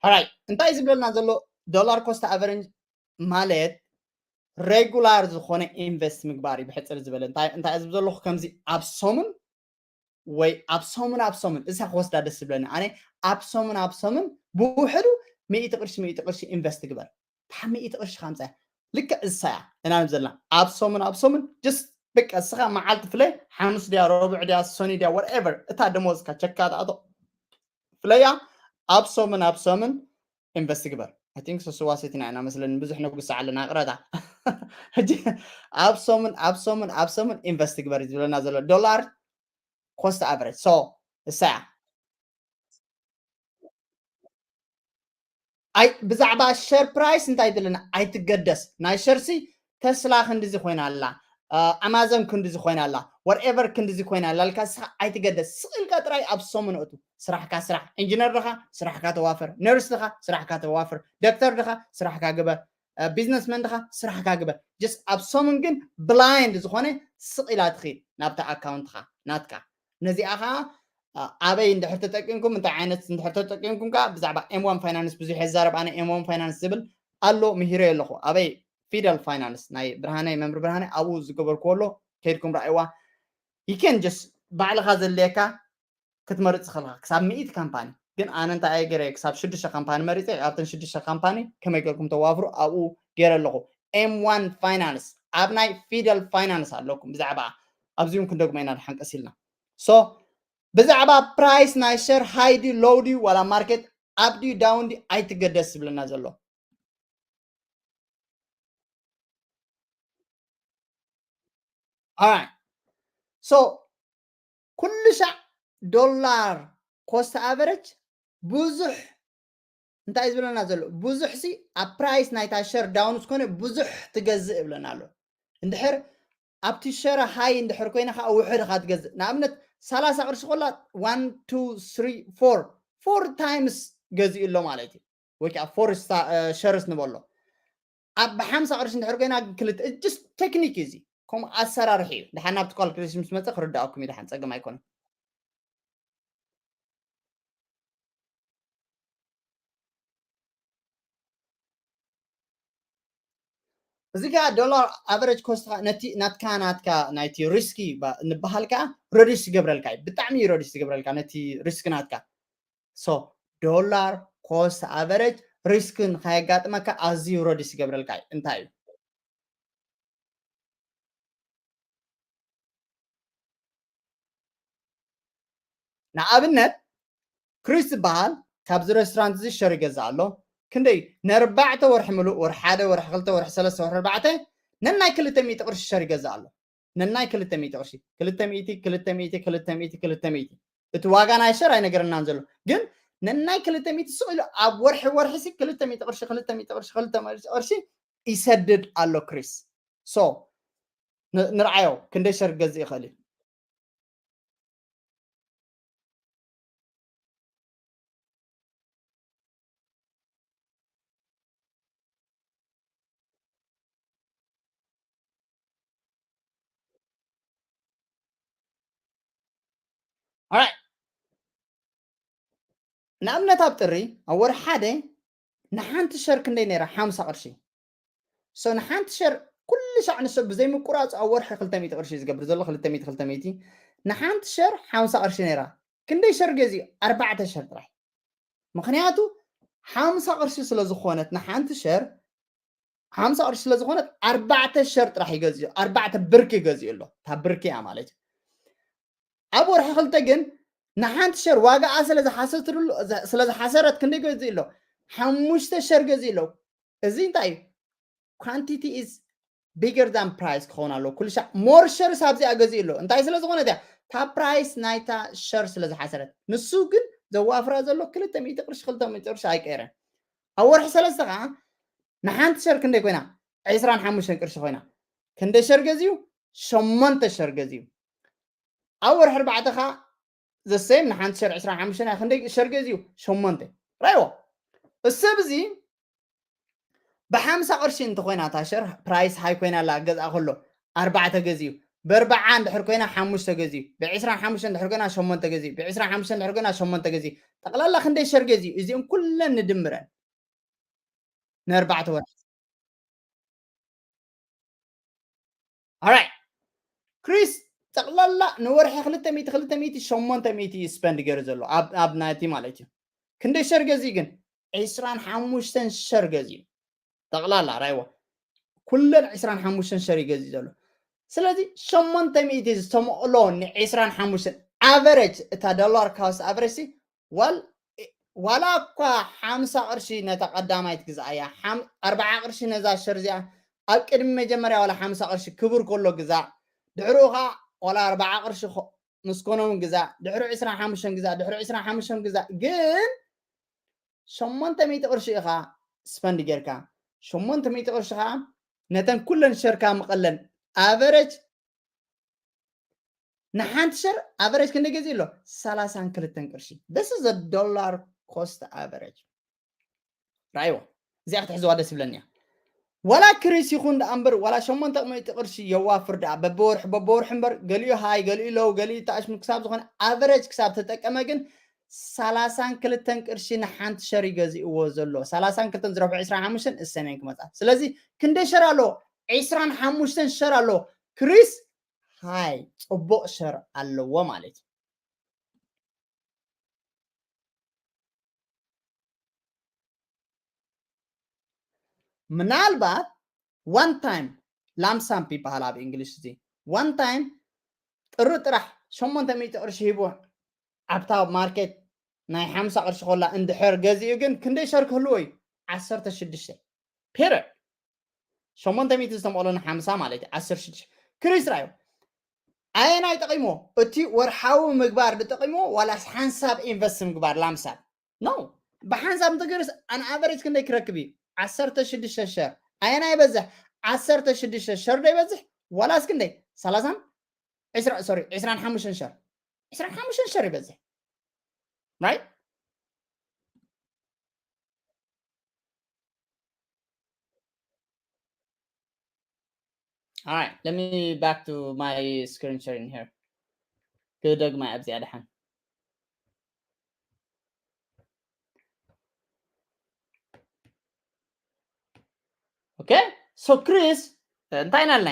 Alright, እንታይ ዝብለና ዘሎ? ዶላር ኮስት ኣቨሬጅ ማለት ሬጉላር ዝኾነ ኢንቨስት ምግባር እዩ። ብሕፅር ዝበለ እንታይ፣ እንታይ ዝብ ዘለኹ ከምዚ ኣብ ሰሙን ወይ ኣብ ሰሙን፣ ኣብ ሰሙን እሳ ክወስዳ ደስ ዝብለኒ ኣነ፣ ኣብ ሰሙን፣ ኣብ ሰሙን ብውሕዱ ሚእቲ ቅርሺ፣ ሚእቲ ቅርሺ ኢንቨስት ግበር። እታ ሚእቲ ቅርሺ ከምፀ ልክዕ እሳ እያ እና ንብ ዘለና ኣብ ሰሙን፣ ኣብ ሰሙን ጀስት በቃ እስኻ መዓልቲ ፍለይ፣ ሓሙስ ድያ፣ ረቡዕ ድያ፣ ሰኒ ድያ፣ whatever፣ እታ ደሞዝካ ቸካ ትኣቶ ፍለያ፣ ኣብ ሰሙን፣ ኣብ ሰሙን ኢንቨስት ግበር። I think ሶስዋ ሰቲና ኢና መስለኒ፣ ብዙሕ ነጉሳ ኣለና ቅረታ። ሕጂ ኣብ ሰሙን፣ ኣብ ሰሙን፣ ኣብ ሰሙን ኢንቨስት ግበር እዩ ዝብለና ዘሎ ዶላር ኮስት ኣቨሬጅ። So እሳ እያ። ኣይ፣ ብዛዕባ ሸር ፕራይስ እንታይ ዘለና ኣይትገደስ። ናይ ሸርሲ ተስላ ክንድዚ ኮይና ኣላ፣ አ፣ ኣማዞን ክንድዚ ኮይና ኣላ፣ whatever ክንድዚ ኮይና ኣላ ኢልካ እስኻ ኣይትገደስ። ስቕ ኢልካ ጥራይ ኣብ ሰሙን እቱ። ስራሕካ ስራሕ። ኢንጂነር ድኻ? ስራሕካ ተዋፍር። ነርስ ድኻ? ስራሕካ ተዋፍር። ዶክተር ድኻ? ስራሕካ ግበር። አ፣ ቢዝነስመን ድኻ? ስራሕካ ግበር። ጀስት ኣብ ሰሙን ግን ብላይንድ ዝኾነ ስቕ ኢላ ትኺድ ናብታ ኣካውንትኻ ናትካ። ነዚኣ ኸዓ፣ አ፣ ኣበይ እንድሕር ተጠቂምኩም፣ እንታይ ዓይነት እንድሕር ተጠቂምኩም ከኣ ብዛዕባ ኤም ዋን ፋይናንስ ብዙሕ የዛረብ። ኣነ ኤም ዋን ፋይናንስ ዝብል ኣሎ ምሂረ ኣለኹ ኣበይ ፊደል ፋይናንስ ናይ ብርሃነ መምህር ብርሃነ ኣብኡ ዝገበርክዎ ኣሎ። ከይድኩም ረኣይዋ። You can just ባዕልኻ ዘድልየካ ክትመርፅ ከለካ ክሳብ ሚእቲ ካምፓኒ ግን ኣነ እንታይ ኣየ ገረ ክሳብ ሽዱሽተ ካምፓኒ መሪፀ ኣብተን ሽዱሽተ ካምፓኒ ከመይ ገርኩም ተዋፍሩ ኣብኡ ገይረ ኣለኹ። M one finance ኣብ ናይ ፊደል ፋይናንስ ኣለኩም ብዛዕባ ኣብዚ እውን ክንደግሞ ኢና ድሓን ቀስ ኢልና። So ብዛዕባ ፕራይስ ናይ ሸር ሃይ ድዩ ሎው ድዩ ዋላ ማርኬት ኣብ ድዩ ዳውን ድዩ ኣይትገደስ ዝብለና ዘሎ። Alright. So ኩሉ ሻዕ ዶላር ኮስት ኣቨረጅ ብዙሕ እንታይ እዩ ዝብለና ዘሎ? ብዙሕ ሲ ኣብ ፕራይስ ናይታ ሸር ዳውን ዝኾነ ብዙሕ ትገዝእ ይብለና ኣሎ። እንድሕር ኣብቲ ሸረ ሃይ እንድሕር ኮይነ ከዓ ውሕድ ኻ ትገዝእ። ንኣብነት ሰላሳ ቅርሺ ኮላ one two three four four times ገዚኡ ኣሎ ማለት እዩ። ወይ ከዓ ፎር ሸርስ ንበሎ ኣብ ብሓምሳ ቅርሺ እንድሕር ኮይና ክልተ just ቴክኒክ እዩ እዚ። ከምኡ ኣሰራርሒ እዩ። ድሓን ናብቲ ካልኩሌሽን ምስ መፀ ክርዳኣኩም እዩ። ድሓን ፀገም ኣይኮነን። እዚ ከዓ ዶላር ኣቨሬጅ ኮስት ነቲ ናትካ ናትካ ናይቲ ሪስኪ ንበሃል ከዓ ረዲስ ይገብረልካ እዩ። ብጣዕሚ እዩ ረዲስ ይገብረልካ ነቲ ሪስክ ናትካ። So ዶላር ኮስት ኣቨሬጅ ሪስክ ንኸየጋጥመካ ኣዝዩ ረዲስ ይገብረልካ እዩ። እንታይ እዩ? ንኣብነት ክሪስ ዝበሃል ካብዚ ሬስቶራንት እዚ ሸር ይገዝእ ኣሎ። ክንደይ ነርባዕተ ወርሒ ምሉእ ወርሒ ሓደ ወርሒ ክልተ ወርሒ ሰለስተ ወርሒ ኣርባዕተ ነናይ ክልተ ሚእቲ ቅርሺ ሸር ይገዝእ ኣሎ። ነናይ ክልተ ሚእቲ ቅርሺ ክልተ ሚእቲ ክልተ ሚእቲ ክልተ ሚእቲ ክልተ ሚእቲ እቲ ዋጋ ናይ ሸር ኣይነገረናን ዘሎ ግን ነናይ ክልተ ሚእቲ ስቕ ኢሉ ኣብ ወርሒ ወርሒ ሲ ክልተ ሚእቲ ቅርሺ ክልተ ሚእቲ ቅርሺ ክልተ ሚእቲ ቅርሺ ይሰድድ ኣሎ ክሪስ። So ንርዓዮ ክንደይ ሸር ክገዝእ ይኽእል እዩ። ንኣብነት ኣብ ጥሪ ኣብ ወርሒ ሓደ ንሓንቲ ሸር ክንደይ ነይራ ሓምሳ ቅርሺ። So ንሓንቲ ሸር ኩሉ ሻዕ ንሰብ ብዘይምቁራፅ ኣብ ወርሒ ክልተ ሚእቲ ቅርሺ ዝገብር ዘሎ ክልተ ሚእቲ ክልተ ሚእቲ ንሓንቲ ሸር ሓምሳ ቅርሺ ነይራ። ክንደይ ሸር ገዚኡ ኣርባዕተ ሸር ጥራይ። ምክንያቱ ሓምሳ ቅርሺ ስለዝኾነት ንሓንቲ ሸር ሓምሳ ቅርሺ ስለዝኾነት ኣርባዕተ ሸር ጥራሕ ይገዝኡ ኣርባዕተ ብርኪ ይገዝኡ ኣሎ። እታ ብርኪ እያ ማለት እዩ። ኣብ ወርሒ ክልተ ግን ንሓንቲ ሸር ዋጋኣ ስለዝሓሰረትሉ ስለዝሓሰረት ክንደይ ገዝኡ ኣሎ? ሓሙሽተ ሸር ገዝኡ ኣሎ። እዚ እንታይ እዩ? Quantity is bigger than price ክኸውን ኣለዎ። ኩሉ ሻዕ more shares ኣብዚኣ ገዝኡ ኣሎ። እንታይ ስለዝኾነት እያ? እታ ፕራይስ ናይታ ሸር ስለዝሓሰረት። ንሱ ግን ዘዋፍራ ዘሎ ክልተ ሚእቲ ቅርሺ ክልተ ሚእቲ ቅርሺ ኣይቀየረን። ኣብ ወርሒ ሰለስተ ከዓ ንሓንቲ ሸር ክንደይ ኮይና? ዕስራን ሓሙሽተን ቅርሺ ኮይና። ክንደይ ሸር ገዚኡ? ሸሞንተ ሸር ገዚኡ። ኣብ ወርሒ ኣርባዕተ ከዓ the same ንሓንቲ ሸር ዕስራን ሓሙሽተን እያ። ክንደይ ሸር ገዚኡ? ሸሞንተ። ራይዎ እሰብ እዚ ብሓምሳ ቅርሺ እንተኮይና እታ ሸር ፕራይስ ሃይ ኮይና ኣላ ገዝኣ ከሎ ኣርባዕተ ገዚኡ ብኣርባዓ እንድሕር ኮይና ሓሙሽተ ገዚኡ ብዕስራን ሓሙሽተ እንድሕር ኮይና ሸሞንተ ገዚኡ ብዕስራን ሓሙሽተ እንድሕር ኮይና ሸሞንተ ገዚኡ ጠቕላላ ክንደይ ሸር ገዚኡ እዚኦም ኩለን ንድምረን ንኣርባዕተ ወርሒ ኣራይ ክሪስ ጠቕላላ ንወርሒ ክልተ ሚእቲ ክልተ ሚእቲ ሸሞንተ ሚእቲ እዩ ስፐንድ ገይሩ ዘሎ ኣብ ናይቲ ማለት እዩ። ክንደይ ሸር ገዚኡ ግን ዕስራን ሓሙሽተን ሸር ገዚኡ ጠቕላላ ራይዎ ኩለን ዕስራን ሓሙሽተን ሸር ይገዚእ ዘሎ። ስለዚ ሸሞንተ ሚእቲ ዝተመቕሎ ንዕስራን ሓሙሽተን ኣቨረጅ እታ ዶላር ካውስ ኣቨረጅ ዋል ዋላ እኳ ሓምሳ ቅርሺ ነታ ቀዳማይት ግዛእ እያ ኣርባዓ ቅርሺ ነዛ ሸር እዚኣ ኣብ ቅድሚ መጀመርያ ዋላ ሓምሳ ቅርሺ ክብር ከሎ ግዛእ ድሕሪኡ ከዓ ዋላ ኣርባዓ ቅርሺ ምስ ኮነ እውን ግዛእ ድሕሪ ዕስራን ሓሙሽተን ግዛእ ድሕሪ ዕስራን ሓሙሽተን ግዛእ ግን ሸሞንተ ሚእቲ ቅርሺ ኢኻ ስፐንድ ጌርካ ሸሞንተ ሚእቲ ቅርሺ ከዓ ነተን ኩለን ሸርካ ምቐለን ኣቨረጅ ንሓንቲ ሸር ኣቨረጅ ክንደይ ገዚኡ ኣሎ ሰላሳን ክልተን ቅርሺ this is a dollar cost average ራይዎ እዚኣ ክትሕዝዋ ደስ ይብለኒ እያ ዋላ ክሪስ ይኹን ደኣ እምበር ዋላ ሸሞንተ ሚእቲ ቅርሺ የዋፍር ደኣ በብወርሒ በብወርሒ እምበር ገሊኡ ሃይ ገሊኡ ሎው ገሊኡ ታሽሙ ክሳብ ዝኾነ ኣቨረጅ ክሳብ ተጠቀመ ግን ሰላሳን ክልተን ቅርሺ ንሓንቲ ሸር ይገዝእዎ ዘሎ። ሰላሳን ክልተን ዝረብሑ ዕስራን ሓሙሽተን እሰነን ክመጻ። ስለዚ ክንደይ ሸር ኣሎ? ዕስራን ሓሙሽተን ሸር ኣሎ። ክሪስ ሃይ ጽቡቕ ሸር ኣለዎ ማለት እዩ። ምናልባት ዋን ታይም ላምሳምፕ ይበሃል ኣብ እንግሊሽ። እዚ ዋን ታይም ጥሪ ጥራሕ ሸሞንተ ሚእቲ ቅርሺ ሂቡ ኣብታ ማርኬት ናይ ሓምሳ ቅርሺ ኮላ እንድሕር ገዚኡ ግን ክንደይ ሸር ክህልዎ እዩ? ዓሰርተ ሽዱሽተ ፔረ ሸሞንተ ሚእቲ ዝተመቕሎ ንሓምሳ ማለት እዩ። ዓሰርተ ሽዱሽተ ክሪስ ራዮ ኣየናይ ጠቂሞ? እቲ ወርሓዊ ምግባር ዝጠቂሞ ዋላስ ሓንሳብ ኢንቨስት ምግባር ላምሳብ? ኖ፣ ብሓንሳብ እንተገይሩስ ኣን ኣቨሬጅ ክንደይ ክረክብ እዩ? ዓሰርተ ሽዱሽተ ሸር። ኣየናይ ይበዝሕ? ዓሰርተ ሽዱሽተ ሸር ዶ ይበዝሕ? ዋላስ ክንደይ? ሰላሳን ዕስራ፣ ሶሪ፣ ዕስራን ሓሙሽተን ሸር። ዕስራን ሓሙሽተን ሸር ይበዝሕ። ራይት? All right, let me back to my screen sharing here. ክደግማ ኣብዚኣ ደሓን። ኦኬ፣ ሶ ክሪስ እንታይ ኢና ኣለና?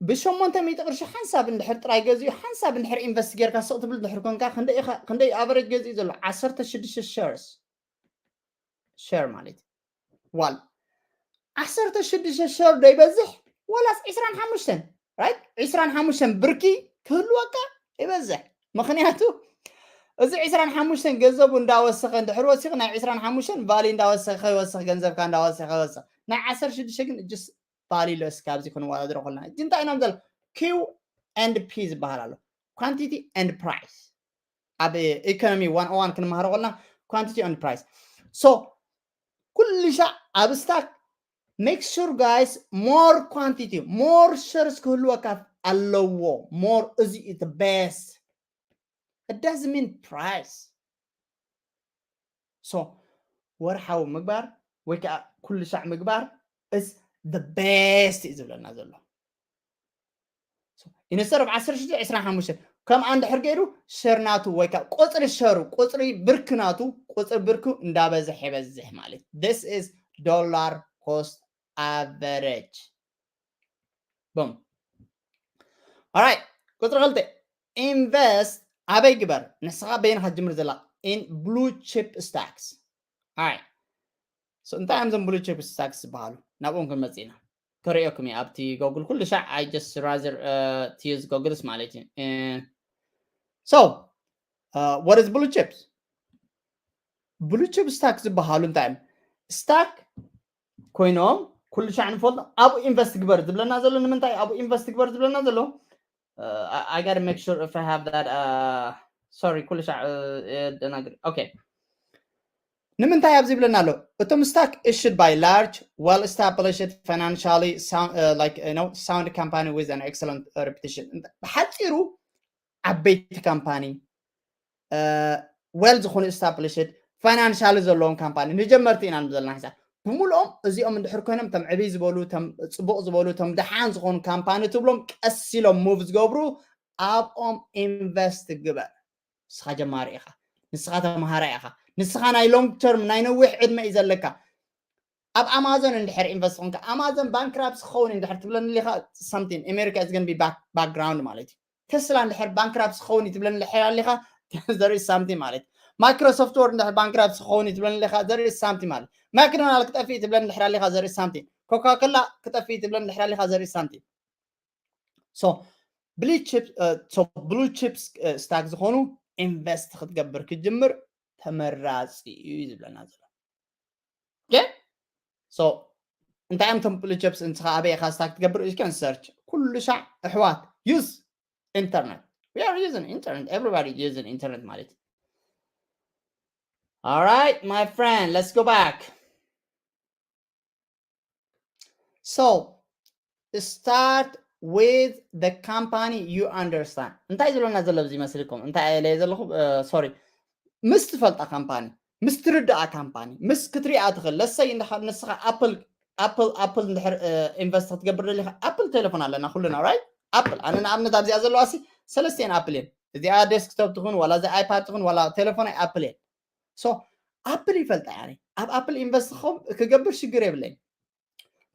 ብሸሞንተ ሚእቲ ቅርሺ ሓንሳብ እንድሕር ጥራይ ገዚኡ ሓንሳብ እንድሕር ኢንቨስት ጌርካ ስቕ ትብል እንድሕር ኮንካ ክንደይ ኢኻ፣ ክንደይ ኣቨሬጅ ገዚኡ ዘሎ? ዓሰርተ ሽዱሽተ ሸርስ ሸር ማለት እዩ። ዋል ዓሰርተ ሽዱሽተ ሸር ዶ ይበዝሕ ወላስ ዕስራን ሓሙሽተን? ራይት፣ ዕስራን ሓሙሽተን ብርኪ ክህልወካ ይበዝሕ። ምኽንያቱ እዚ ዕስራን ሓሙሽተን ገንዘቡ እንዳወሰኸ እንድሕር ወሲኹ ናይ ዕስራን ሓሙሽተን ቫሊ እንዳወሰኸ ከይወስኽ፣ ገንዘብካ እንዳወሰኸ ከይወስኽ፣ ናይ ዓሰርተ ሽዱሽተ ግን just ቫሊ ለስ ካብዚ ክንወዳድሮ ከለና እዚ እንታይ ኢና ንብል? ኪው ኤንድ ፒ ዝበሃል ኣሎ። ኳንቲቲ ኤንድ ፕራይስ። ኣብ ኢኮኖሚ ዋን ኦ ዋን ክንመሃሮ ከለና ኳንቲቲ ኤንድ ፕራይስ። ሶ ኩሉ ሻዕ ኣብ ስታክ make sure guys more quantity, more shares ክህልወካ ኣለዎ። More እዚ is the best. It doesn't mean price. So ወርሓዊ ምግባር ወይ ከዓ ኩሉ ሻዕ ምግባር is the best እዩ ዝብለና ዘሎ። ኢንስተድ ኦፍ ዓሰርተ ሽዱሽተ ዕስራን ሓሙሽተን ከምኣ እንድሕር ገይሩ ሸር ናቱ ወይ ከዓ ቁፅሪ ሸሩ፣ ቁፅሪ ብርክ ናቱ፣ ቁፅሪ ብርኩ እንዳበዝሕ ይበዝሕ ማለት። This is dollar cost average. ቦም። Alright, ቁፅሪ ክልተ ኢንቨስት ኣበይ ግበር? ንስኻ በይንኻ ትጅምር ዘላ in blue chip stocks. Alright, so እንታይ እዮም እዞም blue chip stocks ዝበሃሉ? ናብኦም ክንመፅእ ኢና። ከርእየኩም እየ ኣብቲ ጎግል ኩሉ ሻዕ። I just rather to use ጎግልስ ማለት እዩ። So what is blue chips? Blue chip stock ዝበሃሉ እንታይ እዮም? ስታክ ኮይኖም ኩሉ ሻዕ ንፈልጦ ኣብኡ ኢንቨስት ግበር ዝብለና ዘሎ ንምንታይ? ኣብኡ ኢንቨስት ግበር ዝብለና ዘሎ I gotta make sure if I have that. Sorry, ኩሉ ሻዕ ደናግር። Okay, ንምንታይ ኣብዚ ይብለና ኣሎ? እቶም ስታክ issued by large, well established, financially sound, like, you know, sound company with an excellent reputation. ብሓፂሩ ዓበይቲ ካምፓኒ well ዝኾኑ established ፋይናንሻሊ ዘለዎም ካምፓኒ ንጀመርቲ ኢና ንብል ዘለና። ሕሳብ ብምልኦም እዚኦም እንድሕር ኮይኖም እቶም ዕብይ ዝበሉ፣ እቶም ፅቡቕ ዝበሉ፣ እቶም ደሓን ዝኾኑ ካምፓኒ ትብሎም ቀስ ኢሎም ሙቭ ዝገብሩ ኣብኦም ኢንቨስት ግበር። ንስኻ ጀማሪ ኢኻ፣ ንስኻ ተምሃራይ ኢኻ፣ ንስኻ ናይ ሎንግ ተርም ናይ ነዊሕ ዕድመ እዩ ዘለካ። ኣብ ኣማዞን እንድሕር ኢንቨስት ኾንካ ኣማዞን ባንክራፕሲ ክኸውን እንድሕር ትብለኒ ኣለኻ something America is gonna be background ማለት እዩ። ተስላ እንድሕር ባንክራፕሲ ክኸውን እዩ ትብለኒ እንድሕር ኣለኻ there is something ማለት። ማይክሮሶፍት ወርድ እንድሕር ባንክራፕሲ ክኸውን እዩ ትብለኒ ኣለኻ there is something ማለት። ማክዶናልድ ክጠፍእ እዩ ትብለኒ እንድሕር ኣለኻ there is something። ኮካኮላ ክጠፍእ እዩ ትብለኒ እንድሕር ኣለኻ there is something። So blue chip, so blue chip ስታክ ዝኾኑ ኢንቨስት ክትገብር ክትጅምር ተመራፂ እዩ ዝብለና ዘሎ። Okay, so እንታይ እዮም እቶም blue chips? ንስኻ ኣበይ ኢኻ ስታክ ትገብር? You can search ኩሉ ሻዕ። ኣሕዋት use internet, we are using internet, everybody using internet ማለት እዩ። All right, my friend, let's go back. So start with the company you understand. እንታይ ዝብለና ዘሎ ኣብዚ ይመስልኩም? እንታይ ኢለ ዘለኹ? ሶሪ፣ ምስ ትፈልጣ ካምፓኒ፣ ምስ ትርድኣ ካምፓኒ፣ ምስ ክትሪኣ ትኽእል። ለሰይ ንስኻ ኣፕል ኣፕል ኣፕል እንድሕር ኢንቨስት ክትገብር ደሊኻ ኣፕል ቴሌፎን ኣለና ኩልና ራይት? ኣፕል ኣነ ንኣብነት ኣብዚኣ ዘለዋ ሲ ሰለስቲኤን ኣፕል እየን። እዚኣ ዴስክቶፕ ትኹን ዋላ እዚ ኣይፓድ ትኹን ዋላ ቴሌፎን ኣይ ኣፕል እየ። So ኣፕል ይፈልጣ ያኒ ኣብ ኣፕል ኢንቨስት ክገብር ሽግር የብለይ።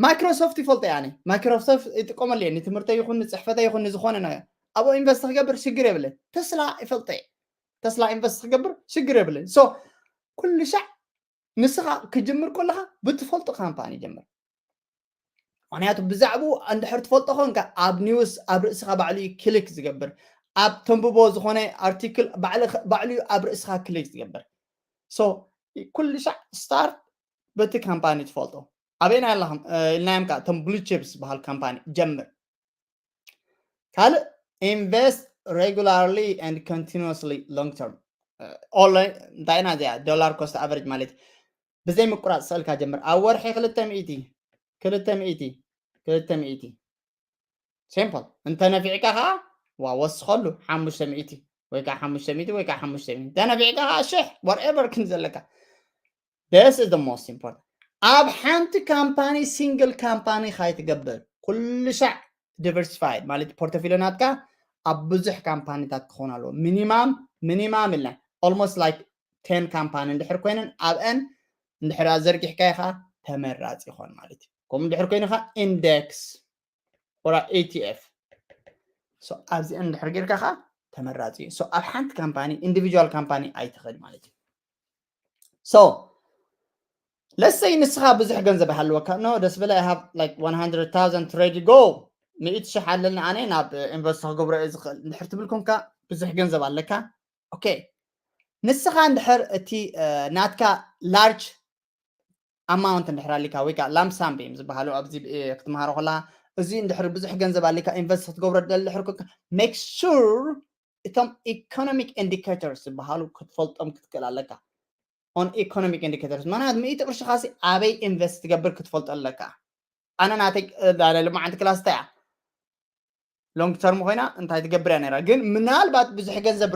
ማይክሮሶፍት ይፈልጠ ያኒ ማይክሮሶፍት ይጥቀመሉ እየ ንትምህርተ ይኹን ንፅሕፈተ ይኹን ንዝኾነ ነገር ኣብኡ ኢንቨስት ክገብር ሽግር የብለይ። ተስላ ይፈልጠ እየ ተስላ ኢንቨስት ክገብር ሽግር የብለይ። So ኩሉ ሻዕ ንስኻ ክጅምር ከለኻ ብትፈልጦ ካምፓኒ ጀምር። ምክንያቱ ብዛዕባኡ እንድሕር ትፈልጦ ኮንካ ኣብ ኒውስ ኣብ ርእስኻ ባዕሉ እዩ ክሊክ ዝገብር። ኣብ ተንብቦ ዝኾነ ኣርቲክል ባዕሉ እዩ ኣብ ርእስኻ ክሊክ ዝገብር። So ኩሉ ሻዕ ስታርት በቲ ካምፓኒ ትፈልጦ ኣበይና ኣለኹም ኢልናዮም ከዓ እቶም ብሉ ቺፕስ ዝበሃል ካምፓኒ ጀምር። ካልእ invest regularly and continuously long term። ኦንላይን እንታይ ኢና እዚኣ ዶላር ኮስት ኣቨሬጅ ማለት ብዘይ ምቁራፅ ስእልካ ጀምር ኣብ ወርሒ ክልተ ሚእቲ ክልተ ሚእቲ ክልተ ሚእቲ ሲምፕል እንተ ነፊዕካ ከዓ ዋ ወስኸሉ ሓሙሽተ ሚእቲ ወይ ከዓ ሓሙሽተ ሚእቲ ወይ ከዓ ሓሙሽተ ሚእቲ እንተ ነፊዕካ ከዓ ሽሕ whatever ክን ዘለካ this is the most important ኣብ ሓንቲ ካምፓኒ ሲንግል ካምፓኒ ካይትገብር ኩሉ ሻዕ diversified ማለት ፖርቶፊልዮ ናትካ ኣብ ብዙሕ ካምፓኒታት ክኾን ኣለዎ minimum minimum ኢልና almost like ten ካምፓኒ እንድሕር ኮይነን ኣብአን እንድሕር ዘርጊሕካ ኢኻ ተመራፂ ይኾን ማለት እዩ ከምኡ እንድሕር ኮይኑ ኻ index or E T F ኣብዚአን እንድሕር ጌርካ ኻ ተመራፂ እዩ ኣብ ሓንቲ ካምፓኒ individual ካምፓኒ ኣይትኽእል ማለት እዩ so let's say ንስኻ ብዙሕ ገንዘብ ሃልወካ no ደስ በለ I have like one hundred thousand ready go ሚእቲ ሽሕ ኣለኒ ኣነ ናብ ኢንቨስት ክገብሮ እየ ዝኽእል እንድሕር ትብል ኮንካ ብዙሕ ገንዘብ ኣለካ okay ንስኻ እንድሕር እቲ ናትካ large amount እንድሕር ኣሊካ ወይ ከዓ lump sum እዮም ዝበሃሉ ኣብዚ ክትምሃሮ ከላ እዚ እንድሕር ብዙሕ ገንዘብ ኣሊካ ኢንቨስት ክትገብሮ ደሊ ድሕር ኮንካ make sure እቶም economic indicators ዝበሃሉ ክትፈልጦም ክትክእል ኣለካ on economic indicators ምክንያቱ ሚእቲ ቅርሽኻ ኣበይ ኢንቨስት ትገብር ክትፈልጦ ኣለካ ኣነ ናተይ ልማዓንቲ ክላስ እንታይ እያ long term ኮይና እንታይ ትገብር እያ ነራ ግን ምናልባት ብዙሕ ገንዘብ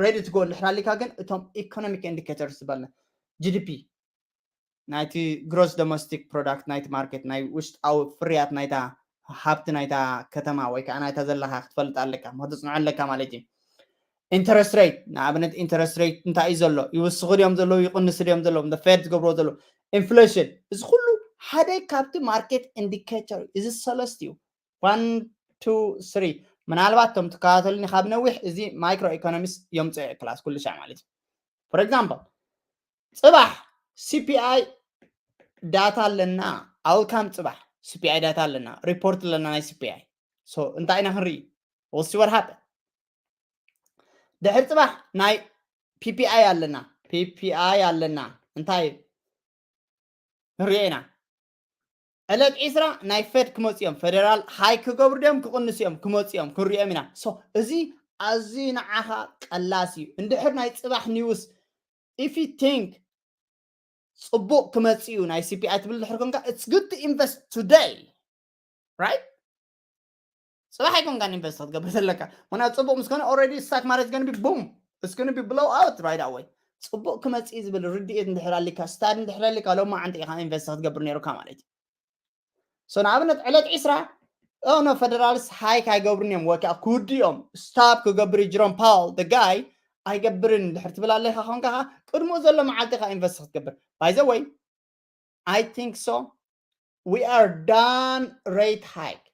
ready to go እንድሕር ኣሊካ ግን እቶም economic indicators ዝበልና GDP ናይቲ gross domestic product ናይቲ ማርኬት ናይ ውሽጣዊ ፍርያት ናይታ ሃብቲ ናይታ ከተማ ወይ ከዓ ናይታ ዘለካ ክትፈልጥ ኣለካ ክትፅንዖ ኣለካ ማለት እዩ interest rate ንኣብነት interest rate እንታይ እዩ ዘሎ ይውስኹ ድዮም ዘለዉ ይቕንሱ ድዮም ዘለዉ Fed ዝገብርዎ ዘለዉ inflation እዚ ኩሉ ሓደ ካብቲ market indicator እዚ ሰለስቲኡ one two three ምናልባት እቶም ትከታተሉኒ ካብ ነዊሕ እዚ micro economics የምፅኦ ክላስ ኩሉ ሻዕ ማለት እዩ for example ፅባሕ CPI data ኣለና outcome ፅባሕ CPI data ኣለና report ኣለና ናይ CPI so እንታይ ኢና ክንርኢ we'll see what happen ድሕር ፅባሕ ናይ PPI ኣለና PPI ኣለና እንታይ ንሪኦ ኢና ዕለት ዒስራ ናይ Fed ክመፅኦም federal hike ክገብሩ ድዮም ክቕንሱ እዮም ክመፅኦም ክንሪኦም ኢና so እዚ ኣዝዩ ንዓኻ ቀላሲ እዩ እንድሕር ናይ ፅባሕ news if you think ፅቡቕ ክመፅእ እዩ ናይ CPI ትብል ድሕር ኮንካ it's good to invest today right ፅባሕ ኣይኮንካን ኢንቨስት ክትገብር ዘለካ ምክንያቱ ፅቡቕ ምስ ኮነ already stock market is gonna be boom it's gonna be blow out right away ፅቡቕ ክመፅእ ዝብል ርድኢት እንድሕር ኣሊካ study እንድሕር ኣሊካ ሎማዓንቲ ኢኻ ኢንቨስት ክትገብር ነይሩካ ማለት እዩ so ንኣብነት ዕለት ዒስራ ኖ federal hike ኣይገብሩን እዮም ወይ ከዓ ክውድኡ እዮም stop ክገብር እዩ Jerome Powell the guy ኣይገብርን እንድሕር ትብል ኣለካ ኮንካ ከዓ ቅድምኡ ዘሎ መዓልቲ ኢኻ ኢንቨስት ክትገብር by the way I think so we are done rate hike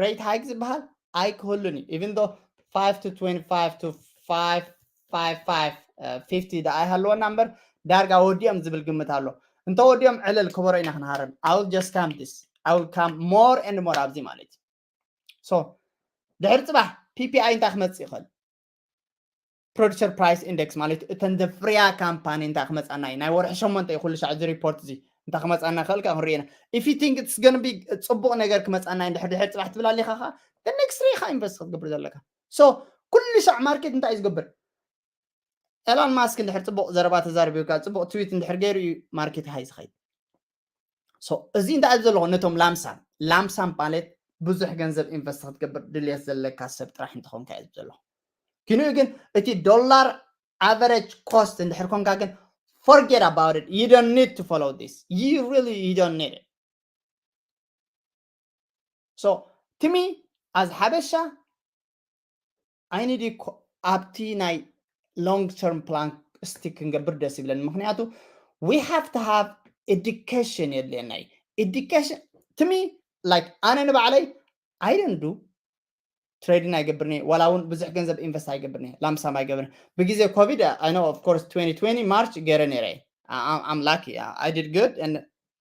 rate hike ዝበሃል ኣይክህሉን እዩ even though five to twenty-five to five five five fifty ደኣ ኣይሃለወና እምበር ዳርጋ ወዲኦም ዝብል ግምት ኣሎ እንተ ወዲኦም ዕልል ክበሮ ኢና ክንሃርም I will just come this I will come more and more ኣብዚ ማለት እዩ so ድሕሪ ፅባሕ PPI እንታይ ክመፅእ ይኽእል producer price index ማለት እተን ዘፍርያ ካምፓኒ እንታይ ክመፃና እዩ ናይ ወርሒ ሸሞንተ እዩ ኩሉ ሻዕ እዚ ሪፖርት እዚ እንታይ ክመፃና ይኽእል ከዓ ክንሪኦ ኢና if you think it's gonna be ፅቡቕ ነገር ክመፃና እዩ ድሕሪ ድሕሪ ፅባሕ ትብል ኣሊኻ ከዓ next day ኢኻ ኢንቨስት ክትገብር ዘለካ so ኩሉ ሻዕ ማርኬት እንታይ እዩ ዝገብር ኤሎን ማስክ እንድሕር ፅቡቕ ዘረባ ተዛሪቡ ከዓ ፅቡቕ ትዊት እንድሕር ገይሩ እዩ ማርኬት ሃይ ዝኸይድ so እዚ እንታይ እዩ ዘለኹ ነቶም ላምሳም ላምሳም ማለት ብዙሕ ገንዘብ ኢንቨስት ክትገብር ድልየት ዘለካ ሰብ ጥራሕ እንትኾንካ እዩ ዘለኹ ክንኡ ግን እቲ ዶላር average cost እንድሕር ኮንካ ግን forget about it you don't need to follow this you really you don't need it so to me as ሓበሻ I need you ኣብቲ ናይ long term plan stick ክንገብር ደስ ይብለኒ። ምክንያቱ we have to have education የድልየና እዩ። Education to me, like ኣነ ንባዕለይ I don't do trading ኣይገብርኒ፣ ዋላ እውን ብዙሕ ገንዘብ invest ኣይገብርኒ፣ ላምሳም ኣይገብርኒ። ብግዜ ኮቪድ I know, of course, twenty twenty March ገይረ ነይረ። I'm lucky, I did good and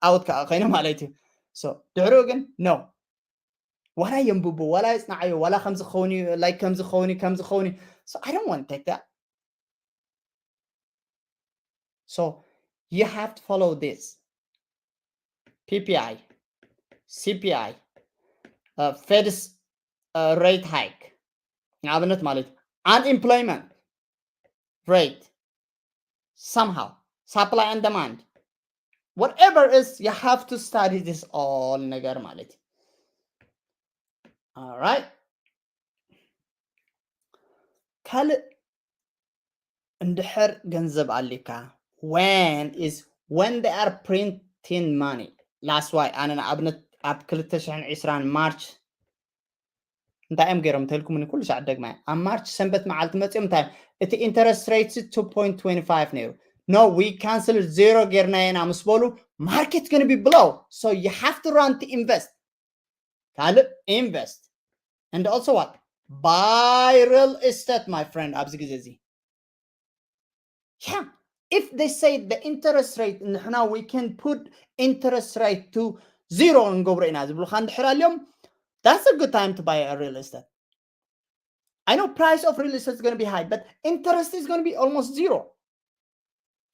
out ከዓ ኮይነ ማለት እዩ። So ድሕሪኡ ግን no፣ ዋላ የንብቡ፣ ዋላ የፅናዓዮ፣ ዋላ ከምዚ ክኸውን እዩ፣ like ከምዚ ክኸውን እዩ፣ ከምዚ ክኸውን እዩ። So I don't want to take that. So you have to follow this. P P I, C P I, uh, Fed's uh, rate hike ንኣብነት ማለት እዩ። Unemployment rate, somehow supply and demand, whatever is, you have to study this all ነገር ማለት እዩ። All right, ካልእ እንድሕር ገንዘብ ኣሊካ, when is when they are printing money. That's why ኣነ ንኣብነት ኣብ ክልተ ሽሕን ዕስራን ማርች እንታይ እዮም ገይሮም እንተልኩምኒ ኩሉ ሻዕ ደግማ እየ። ኣብ ማርች ሰንበት መዓልቲ መፂኦም እንታይ እዮም? እቲ interest rate two point twenty five ነይሩ። No, we cancel zero ጌርና ኢና ምስ በሉ market gonna be below, so you have to run to invest. ካልእ invest and also what? Buy real estate, my friend. ኣብዚ ግዜ እዚ yeah, if they say the interest rate ንሕና we can put interest rate to zero ንገብሮ ኢና ዝብሉካ እንድሕር ኣልዮም, that's a good time to buy a real estate. I know price of real estate is going to be high, but interest is going to be almost zero.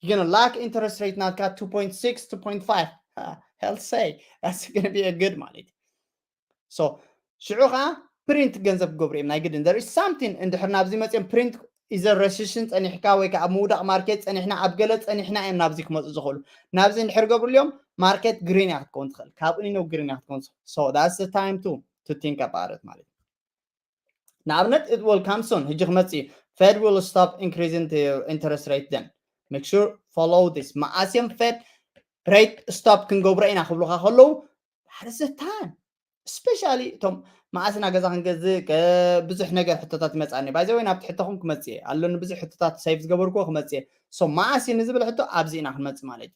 You're going to lock interest rate ናትካ two point six, two point five. Uh, hell say, that's going to be a good ማለት እዩ። So ሽዑ ከዓ ፕሪንት ገንዘብ ክገብሩ እዮም ናይ ግድን። There is something እንድሕር ናብዚ መፅኦም ፕሪንት ኢዘር ረሲሽን ፀኒሕካ ወይ ከዓ ኣብ ምውዳቕ ማርኬት ፀኒሕና ኣብ ገለ ፀኒሕና እዮም ናብዚ ክመፁ ዝኽእሉ። ናብዚ እንድሕር ገብሩልዮም ማርኬት ግሪን እያ ክትከውን ትኽእል። ካብኡ ኒነው ግሪን እያ ክትከውን ትኽእል። So that's the time to to think about it ማለት እዩ። ንኣብነት it will come soon፣ ሕጂ ክመፅእ እዩ። Fed will stop increasing the interest rate then. Make sure follow this. መዓስ እዮም Fed rate stop ክንገብሮ ኢና ክብሉካ ከለዉ that is the time. Especially እቶም መዓስና ገዛ ክንገዝእ ብዙሕ ነገር ሕቶታት ይመፅኣኒ። By the way ናብቲ ሕቶኹም ክመፅእ እየ፣ ኣሎኒ ብዙሕ ሕቶታት ሴቭ ዝገበርክዎ ክመፅእ እየ። So መዓስ እዩ ንዝብል ሕቶ ኣብዚ ኢና ክንመፅእ ማለት እዩ።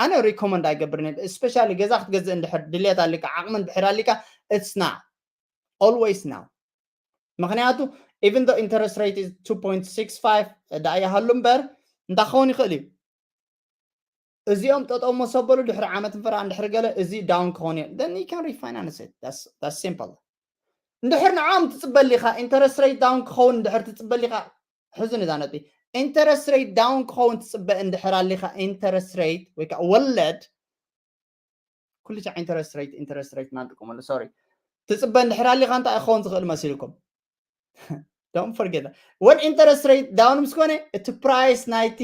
ኣነ ሪኮመንድ ኣይገብርን እየ። Especially ገዛ ክትገዝእ እንድሕር ድልየት ኣሊካ ዓቕሚ እንድሕር ኣሊካ it's now, always now. ምክንያቱ even though interest rate is two point six five ደኣ ይሃሉ እምበር እንታይ ክኸውን ይኽእል እዩ? እዚኦም ጠጠው መሰበሉ ድሕሪ ዓመት እንፈራ እንድሕር ገለ እዚ ዳውን ክኸውን እዩ። Then you can refinance it. That's simple. እንድሕር ንዕኦም ትፅበሊካ interest rate down ክኸውን እንድሕር ትፅበሊካ ሕዚ ንዛ ነጥቢ interest rate down ክኸውን ትፅበ እንድሕር ኣሊካ interest rate ወይ ከዓ ወለድ ኩሉ ቻ interest rate interest rate እናንጥቀመሉ sorry ትፅበ እንድሕር ኣሊካ እንታይ ክኸውን ዝኽእል መሲልኩም? Don't forget that. When interest rate down ምስ ኮነ እቲ ፕራይስ ናይቲ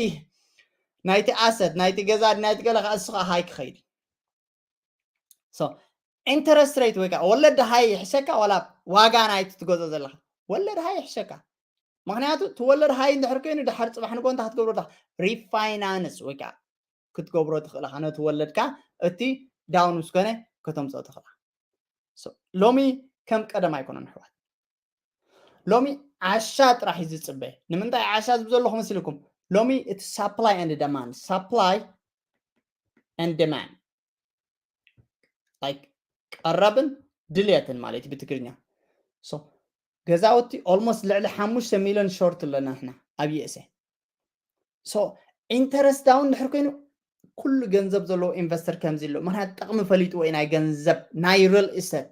ናይቲ ኣሰት ናይቲ ገዛ ናይቲ ገለ ከዓ እሱ ከዓ ሃይ ክኸይድ። So interest rate ወይ ከዓ ወለድ ሃይ ይሕሸካ ዋላ ዋጋ ናይቲ ትገዝኦ ዘለካ? ወለድ ሃይ ይሕሸካ። ምክንያቱ እቲ ወለድ ሃይ እንድሕር ኮይኑ ድሓር ፅባሕ ንጎ እንታይ ክትገብሮ ዳ refinance ወይ ከዓ ክትገብሮ ትኽእል ኢኻ ነቲ ወለድካ እቲ ዳውን ምስ ኮነ ከተምፅኦ ትኽእል ኢኻ። So ሎሚ ከም ቀደም ኣይኮነን ኣሕዋት። ሎሚ ዓሻ ጥራሕ እዩ ዝፅበ። ንምንታይ ዓሻ ዝብል ዘለኹ መሲልኩም? ሎሚ እቲ supply and demand, supply and demand, like ቀረብን ድልየትን ማለት እዩ ብትግርኛ። So ገዛውቲ almost ልዕሊ ሓሙሽተ ሚሊዮን ሾርት ኣለና ንሕና ኣብ USA። So interest down እንድሕር ኮይኑ ኩሉ ገንዘብ ዘለዎ ኢንቨስተር ከምዚ ኣሎ። ምክንያቱ ጥቕሚ ፈሊጥዎ እዩ ናይ ገንዘብ ናይ real estate.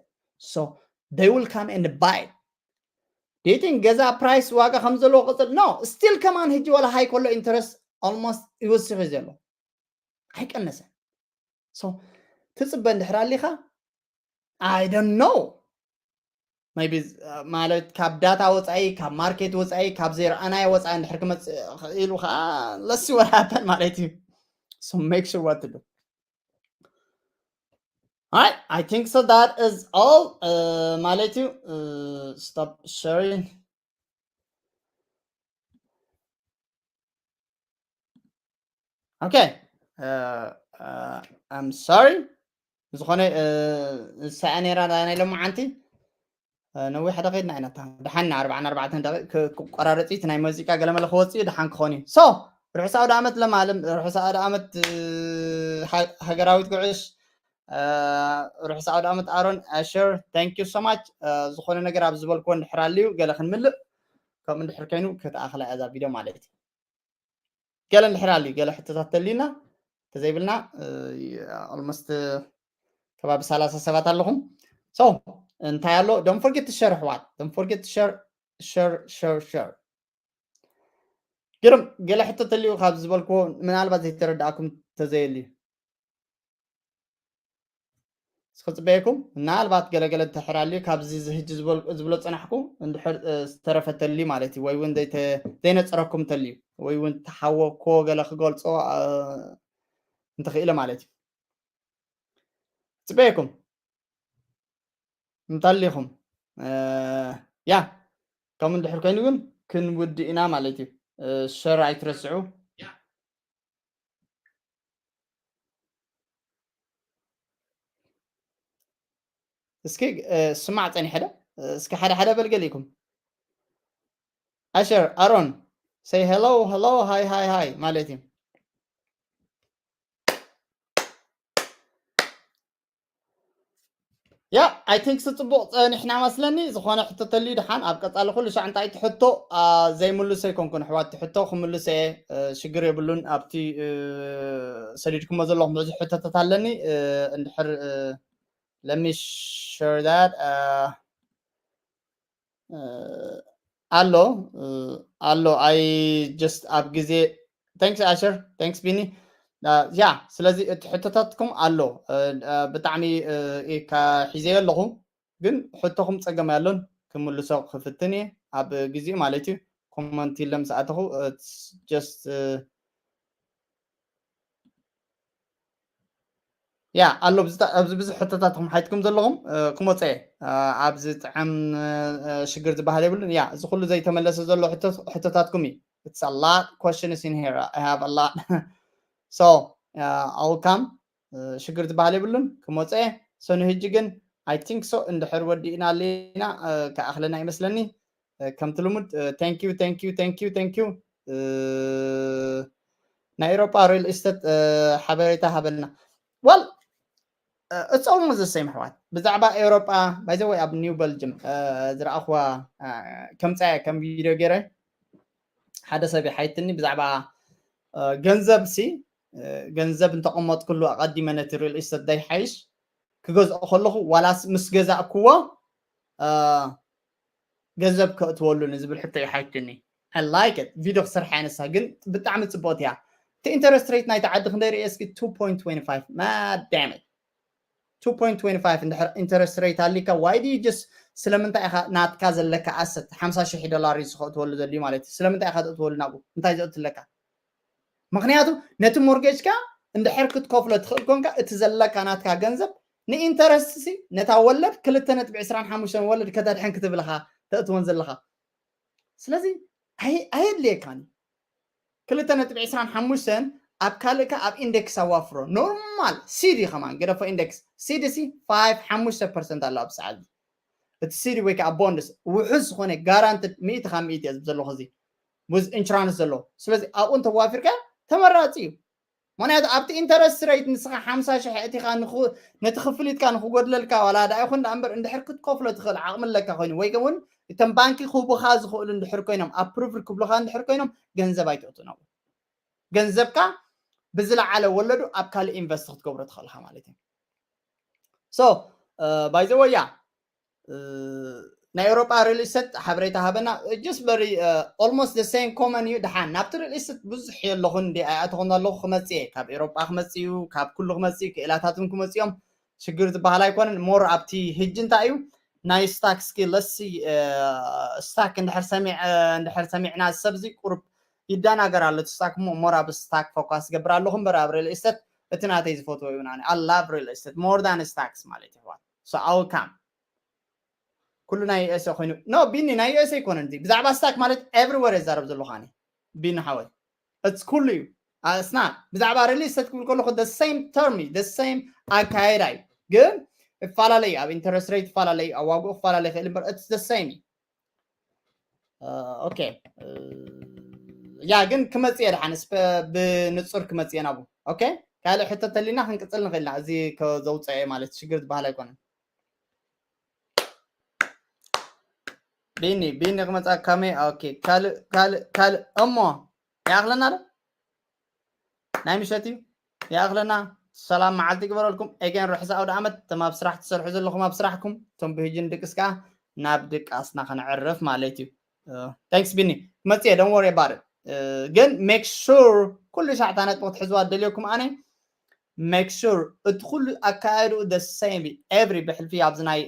So they will come and buy. Do you think ገዛ ፕራይስ ዋጋ ከም ዘለዎ ቅፅል? No, still ከማን ሕጂ ዋላ ሃይ ከሎ interest almost ይወስኽ እዩ ዘሎ፣ ኣይቀነሰን። So ትፅበ እንድሕር ኣሊኻ I don't know, maybe ማለት ካብ ዳታ ወፃኢ ካብ ማርኬት ወፃኢ ካብ ዘይረኣናዮ ወፃኢ እንድሕር ክመፅእ ኢሉ ከዓ let's see what happen ማለት እዩ። So make sure what to do. Alright, I think so that is all ማለት እዩ። Stop sharing. Okay, I'm sorry. ዝኾነ ንሳ ነራ ናይ ሎማዓንቲ ነዊሕ ደቂቕና ኢና። ደሓን ኣርባዓን ኣርባዕተን ደቂቕ ክቆራረፅ እቲ ናይ መዚቃ ገለመለ ክወፅእ ደሓን ክኾን እዩ። ሶ ርሑስ ኣውደ ዓመት ለማለም፣ ርሑስ ኣውደ ዓመት ሃገራዊት ጉዕሽ፣ ርሑስ ኣውደ ዓመት ኣሮን ኣሸር። Thank you so much። ዝኾነ ነገር ኣብ ዝበልክዎ እንድሕር ኣልዩ ገለ ክንምልእ ከምኡ እንድሕር ኮይኑ ክትኣኽላ እዛ ቪድዮ ማለት እዩ። ገለ እንድሕር ኣልዩ ገለ ሕቶታት ተልዩና ተዘይብልና፣ almost ከባቢ ሰላሳ ሰባት ኣለኹም። So እንታይ ኣሎ? Don't forget to share ኣሕዋት። Don't forget to share, share, share, share። ግርም፣ ገለ ሕቶ ተልዩ ካብ ዝበልክዎ ምናልባት ዘይተረዳእኩም ተዘየልዩ እስኪ ጽበየኩም። ምናልባት ገለገለ እንተሕር ኣልዩ ካብዚ ዝህጂ ዝበል- ዝብሎ ጸናሕኩ እንድሕር ዝተረፈ ተልዩ ማለት እዩ፣ ወይ እውን ዘይተ- ዘይነጸረኩም ተልዩ ወይ እውን ተሓወኮ ገለ ክገልጾ እንተኽኢለ ማለት እዩ። ጽበየኩም እንተሊኹም ያ ከምኡ እንድሕር ኮይኑ ግን ክንውድእ ኢና ማለት እዩ። ሸር ኣይትረስዑ። እስኪ ስማዕ ጸኒሐ ዶ? እስኪ ሓደ ሓደ በል ገሊእኩም። ኣሸር ኣሮን say hello hello hi hi hi ማለት እዩ። ያ I think ጽቡቕ ጸኒሕና መስለኒ። ዝኾነ ሕቶ ተልዩ ድሓን ኣብ ቀጻሊ ኩሉ ሻዕ እንታይ ትሕቶ ዘይምልሶ ኣይኮንኩን ኣሕዋት፣ ትሕቶ ክምልሶ እየ፣ ሽግር የብሉን። ኣብቲ ሰዲድኩሞ ዘለኹም ብዙሕ ሕቶታት ኣለኒ። እንድሕር let me share that ኣሎ ኣሎ I just ኣብ ግዜ thanks ኣሸር thanks ቢኒ። ያ ስለዚ እቲ ሕቶታትኩም ኣሎ ብጣዕሚ ሒዘዮ ኣለኹ፣ ግን ሕቶኹም ጸገም ያሎን ክምልሶ ክፍትን እየ ኣብ ግዜኡ ማለት እዩ። ኮመንት ኢለ ምስ ኣተኹ just ያ ኣሎ ኣብዚ ብዙሕ ሕቶታትኩም ሓይትኩም ዘለኹም ክመፀ ኣብዚ ጥዕም ሽግር ዝበሃል የብሉን። ያ እዚ ኩሉ ዘይተመለሰ ዘሎ ሕቶታትኩም እዩ። It's a lot questions in here. I have a lot. So I'll come. ሽግር ዝበሃል የብሉን ክመፀ ሰኑ ህጂ ግን I think so እንድሕር ወዲእና ኣለና ክኣኽለና ይመስለኒ። ከምቲ ልሙድ thank you thank you thank you thank you። ናይ ኤሮጳ ሪል ኢስተት ሓበሬታ ሃበልና። Well it's almost the same ኣሕዋት። ብዛዕባ ኤሮጳ by the way ኣብ ኒው በልጅም ዝረኣኽዋ ከምፃያ ከም ቪድዮ ገይረ ሓደ ሰብ ይሓይትኒ ብዛዕባ ገንዘብ ሲ ገንዘብ እንተቐመጥኩሉ ኣቐዲመ ነቲ ሪል ኢስተት ዳይሓይሽ ክገዝኦ ከለኹ ዋላስ ምስ ገዛእክዎ ገንዘብ ከእትወሉ ንዝብል ሕቶ ይሓትኒ። I like it። ቪድዮ ክሰርሓ ያነሳ ግን ብጣዕሚ ጽቡቕቲ እያ። እቲ interest rate ናይቲ ዓዲ ክንደይ ርእየ እስኪ two point twenty five ማዳመት two point twenty five እንድሕር interest rate ኣሊካ why do you just ስለምንታይ ኢኻ ናትካ ዘለካ ኣሰት ሓምሳ ሽሕ ዶላር እዩ ዝኸእትወሉ ዘልዩ ማለት እዩ። ስለምንታይ ኢኻ ተእትወሉ ናብኡ እንታይ ዘእትለካ? ምክንያቱ ነቲ ሞርጌጅካ እንድሕር ክትከፍሎ ትኽእል ኮንካ እቲ ዘለካ ናትካ ገንዘብ ንኢንተረስት ሲ ነታ ወለድ ክልተ ነጥቢ ዕስራን ሓሙሽተን ወለድ ከተድሕን ክትብልኻ ተእትወን ዘለኻ። ስለዚ ኣየድልየካን ክልተ ነጥቢ ዕስራን ሓሙሽተን ኣብ ካልእካ ኣብ ኢንዴክስ ኣዋፍሮ ኖርማል ሲዲ ከማን ገደፎ ኢንዴክስ ሲዲ ሲ ፋይቭ ሓሙሽተ ፐርሰንት ኣሎ ኣብ ሰዓት እቲ ሲዲ ወይ ከዓ ቦንድስ ውሑስ ዝኾነ ጋራንትድ ሚእቲ ካብ ሚእቲ እየ ዘለኹ እዚ with insurance ዘለዎ። ስለዚ ኣብኡ እንተዋፊርካ ተመራፂ እዩ። ምክንያቱ ኣብቲ ኢንተረስት ረይት ንስኻ ሓምሳ ሽሕ እቲኻ ነቲ ክፍሊትካ ንክጎድለልካ ዋላ ዳ ይኹን ዳ እምበር እንድሕር ክትከፍሎ ትኽእል ዓቕሚ ኣለካ ኮይኑ ወይ እውን እቶም ባንኪ ክህቡኻ ዝኽእሉ እንድሕር ኮይኖም ኣፕሩቭ ክብሉኻ እንድሕር ኮይኖም ገንዘብ ኣይትእቱ ነው። ገንዘብካ ብዝለዓለ ወለዱ ኣብ ካልእ ኢንቨስት ክትገብሮ ትኽእልካ ማለት እዩ። So by the way ያ ናይ ኤውሮጳ ሪል ኢስተት ሓበሬታ ሃበና። Just very almost the same common እዩ። ድሓን ናብቲ ሪል ኢስተት ብዙሕ የለኹን እንዲ ኣይኣተኹን ኣለኹ። ክመጽእ እየ፣ ካብ ኤውሮጳ ክመጽእ እዩ፣ ካብ ኩሉ ክመጽእ እዩ፣ ክእላታትን ክመጽእ እዮም። ሽግር ዝበሃል ኣይኮነን። ሞር ኣብቲ ህጂ እንታይ እዩ ናይ ስታክ እስኪ ለሲ ስታክ እንድሕር ሰሚዕ እንድሕር ሰሚዕና ሰብዚ ቁሩብ ይደናገር ኣሎ። እቲ ስታክ ሞ ሞር ኣብ ስታክ ፎካስ ገብር ኣለኹ እምበር ኣብ ሪል ኢስተት እቲ ናተይ ዝፈትዎ እዩ። I love real estate more than stocks ማለት ይሕዋት። So I will come ኩሉ ናይ USA ኮይኑ no ቢኒ ናይ USA ኣይኮነን። እዚ ብዛዕባ ስታክ ማለት everywhere የዛረብ ዘለኹ ኣነ ቢኒ ሓወይ። It's ኩሉ እዩ። It's not ብዛዕባ ሪል ኢስተት ክብል ከለኹ the same term እዩ፣ the same ኣካይዳ እዩ። ግን ይፈላለዩ፣ ኣብ interest rate ይፈላለዩ፣ ኣብ ዋግኡ ክፈላለዩ ይኽእል እምበር it's the same እዩ። ኦኬ፣ ያ ግን ክመፅእ እየ ደሓን እስፐ ብንፁር ክመፅእ እየ ናብኡ። ኦኬ፣ ካልእ ሕቶ ተሊና ክንቅፅል ንኽእልና። እዚ ከዘውፅአ እየ ማለት ሽግር ዝበሃል ኣይኮነን። ቢኒ ቢኒ ክመፅእ ከመይ? ኦኬ፣ ካልእ ካልእ ካልእ እሞ ይኣኽለና ዶ? ናይ ምሸት እዩ ይኣኽለና። ሰላም መዓልቲ ግበረልኩም። ኤገን ርሕዚ ኣውደ ዓመት። እቶም ኣብ ስራሕ ትሰርሑ ዘለኹም ኣብ ስራሕኩም፣ እቶም ብህጂ ንድቅስ ከዓ ናብ ድቃስና ከነዕርፍ ማለት እዩ። Thanks ቢኒ። ክመፅእ እየ፣ don't worry about it። ግን make sure ኩሉ ሻዕታ ነጥቢ ክትሕዝዋ ደልየኩም ኣነ make sure እቲ ኩሉ ኣካየድኡ the same every ብሕልፊ ኣብዚ ናይ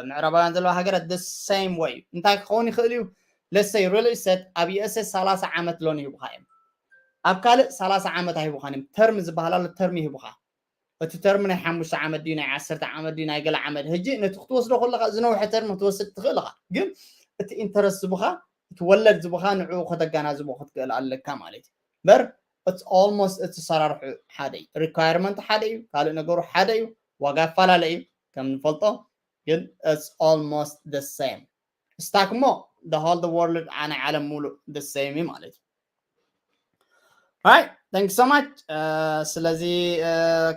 ምዕራባውያን ዘለዋ ሃገራት the same way እዩ። እንታይ ክኸውን ይኽእል እዩ? Let's say real estate ኣብ USA ሰላሳ ዓመት ሎን ይህቡኻ እዮም። ኣብ ካልእ ሰላሳ ዓመት ኣይህቡኻን እዮም። ተርም ዝበሃል ኣሎ፣ ተርም ይህቡኻ። እቲ ተርም ናይ ሓሙሽተ ዓመት ድዩ፣ ናይ ዓሰርተ ዓመት ድዩ፣ ናይ ገለ ዓመት? ሕጂ ነቲ ክትወስዶ ከለኻ ዝነውሐ ተርም ክትወስድ ትኽእል ኢኻ፣ ግን እቲ ኢንተረስት ዝቡኻ፣ እቲ ወለድ ዝቡኻ ንዕኡ ከተጋናዝቦ ክትክእል ኣለካ ማለት እዩ። በር it's almost እቲ ሰራርሑ ሓደ እዩ፣ ሪኳየርመንት ሓደ እዩ፣ ካልእ ነገሩ ሓደ እዩ፣ ዋጋ ይፈላለ እዩ ከም ንፈልጦ፣ ግን it's almost the same። ስታክ እሞ the whole the world ናይ ዓለም ሙሉእ the same እዩ ማለት እዩ። Right, thank you so much። ስለዚ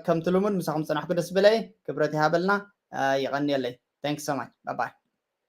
ከምቲ ልሙድ ምሳኹም ፀናሕኩ ደስ ብለይ፣ ክብረት ይሃበልና። የቐንየለይ። Thank you so much። Bye bye።